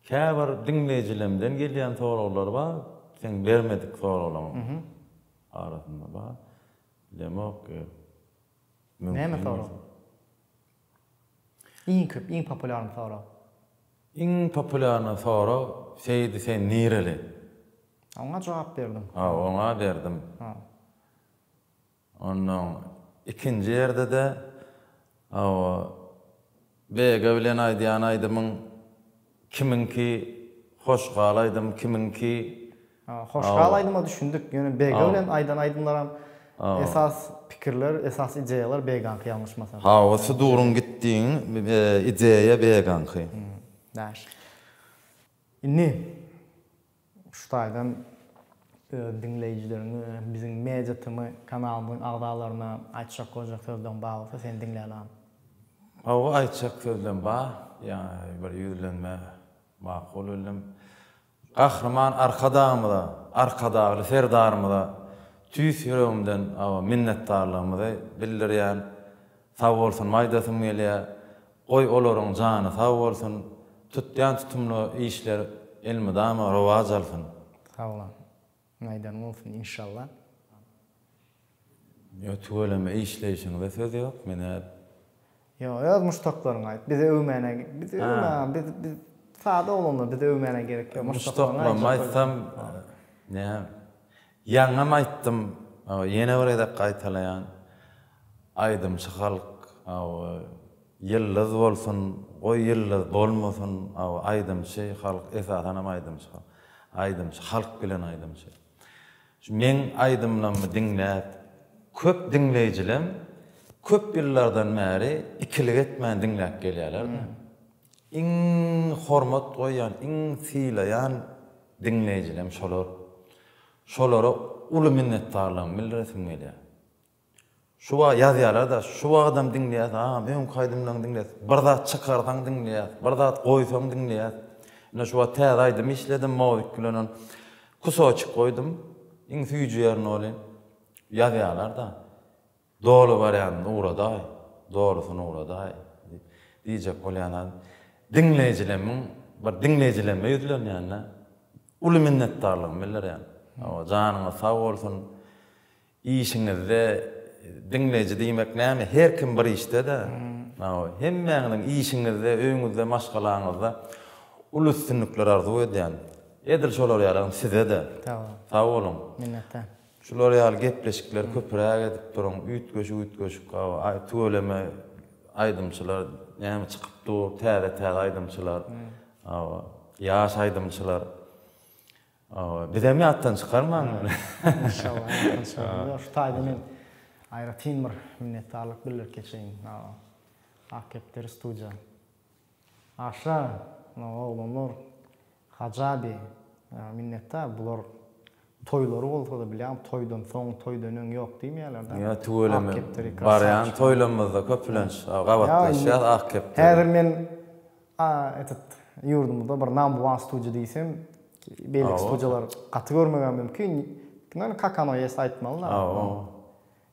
Käbir diňleýjilemden gelýän soraglar bar, seň bermedik soraglaryň arasynda bar. Bilemok mümkin Näme sorag? Iň köp, iň populýarny sorag. Iň populýarny sorag Seýdi sen nireli? Oňa jogap berdiň. Hawa, oňa berdim. Onnoň ikinji ýerde-de hawa BG bilen aýdýan aýdymyň kimiňki Hoş gal aýdym kimiňki Hoş gal aýdyma düşündik, ýöne BG bilen aýdan aýdymlaram esas pikirler, esas ideýalar BG-nyky ýalňyşmasam. Hawa suduryň gitdigiň ideýa BG-nyky. Daş. Indi Şu taýdan öz diňleýjileriňe, biziň Media TM kanalymyzyň agzalaryna aýtjak boljak sözleň bar bolsa seni diňläli. Hawa aýtjak sözlem bar, ýaňy bir ýüzlenme makul bildim. Gahryman Arkadagymyza, Arkadagly Serdarymyza tüýs ýüregimden hawa minnetdarlygymyzy bildirýän. Sag bolsun aýdasym gelýär. Goý olaryň jany sag bolsun, tutýan tutumly işler elmydama rowaç alsyn. Sag bol. Aýdanyň bolsun inşallah. Ýo tüweleme işleýşiňize söz ýok menä. Ýo öz muşdaklaryňa aýt bizi öwmäne bizi öwme biz biz sada oglanlar bizi öwmäne gerek ýok muşdaklaryňa aýtsam näme ýaňam aýtdym ýene bir gezek gaýtalaýan Aýdymçy halk hawa ýyldyz bolsun goý ýyldyz bolmasyn hawa aýdymçy halk esasanam aýdymçy halk aýdymçy halk bilen aýdymçy. Şu meň aýdymlarymy diňläp, köp diňleýjilem köp ýyllardan bäri ikilik etmän diňläp gelýärler-de. Iň hormat goýýan, iň sylaýan diňleýjilem şolar. Şolara uly minnetdarlygymy bildiresim gelýär. Şu wagt ýazýarlar-da, şu wagtam diňleýäs, agam öňki aýdymlaryňy diňleýäs, bir zat çykarsaň diňleýäs, bir zat goýsaň diňleýäs. Ine şu wagt täze aýdym işledim, Mowik bilen ony kusoçik goýdum. Iň süýji ýerini welin ýazýarlar-da. Doly wariantyny ugradaý, dolusyny ugradaý diýip diýjek bolýan zat. Diňleýjilerimiň bir diňleýjilerime ýüzlenýän-de. Uly minnetdarlygymy bildirýän. Hawa, janyňyz sag bolsun. Işiňizde diňleýji diýmek näme? Her kim bir işde-de. Hawa, hemmäňiziň işiňizde, öýüňizde, maşgalaňyzda uly üstünlikler arzuw edýän. Edil şolar ýalam size-de. Sag boluň. Sag boluň. Minnetdar. Şular ýaly gepleşikleri köpüräk edip duruň. Üýtgeşik-üýtgeşik, hawa, tüweleme aýdymçylar näme çykyp dur, täze-täze aýdymçylar. Hawa, ýaş aýdymçylar. Bizem ýatdan çykarmaň ony. Inşallah ýatdan çykarmaz. Ýok şu taýda men aýratyn bir minnetdarlyk bildirip geçeýin. Ak kepderi studiýa. Aşa, oglanlar, Hajabi minnetdar bular toýlary bolsada bilýäňmi toýdan soň toýdan öň ýok diýmeýärler-dä. Ýa tüweleme barýan toýlarymyzda köplenç gabatlaşýas ak kepderi. Häzir men A etet ýurdumyzda bir number one studiýa diýsem, beýleki studiýalar gaty görmegem mümkin. Ýöne kak ono ýest aýtmaly-da.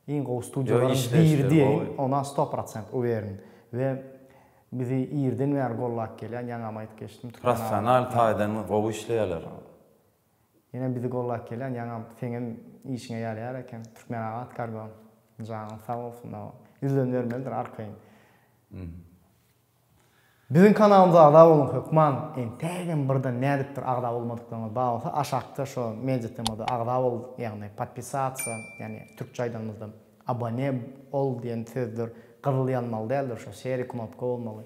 Iň gowy studiýalaryň biri diýeýin, ona sto prosent uwerin. We bizi irden bäri gollap gelýän, ýaňam aýdyp geçdim, türkmen Professional taýdan gowy işleýärler. Ýene bizi gollap gelýän, ýaňam seňem işiňe ýaraýar eken. Türkmenabat kargo. Janyň sag bolsun. Ýüzlenbermelidir arkaýyn. Biziň kanalymyza agza boluň hökman entägem birden nädipdir agza bolmadyklaryňyz bar bolsa aşakda şo media temada agza bol ýagny podpisatsa ýagny türkçe aýdanymyzda abone ol diýen sözler gyzyl ýanmaly däldir şo seri knopka bolmaly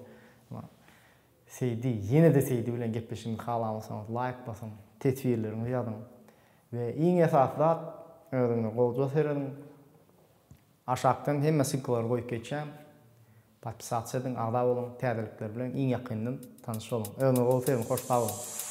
Seýdi ýene-de Seýdi bilen gepleşigimizi halansoňyz laýk basyň teswirleriňizi ýazyň we iň esasy zat özüňize gowja serediň Aşakdan hemme ssylkalary goýup geçýän. Podpisatsa ediň, agza boluň, täzelikler bilen iň ýakyndan tanyş boluň. Özüňize gowy serediň, hoş sag boluň.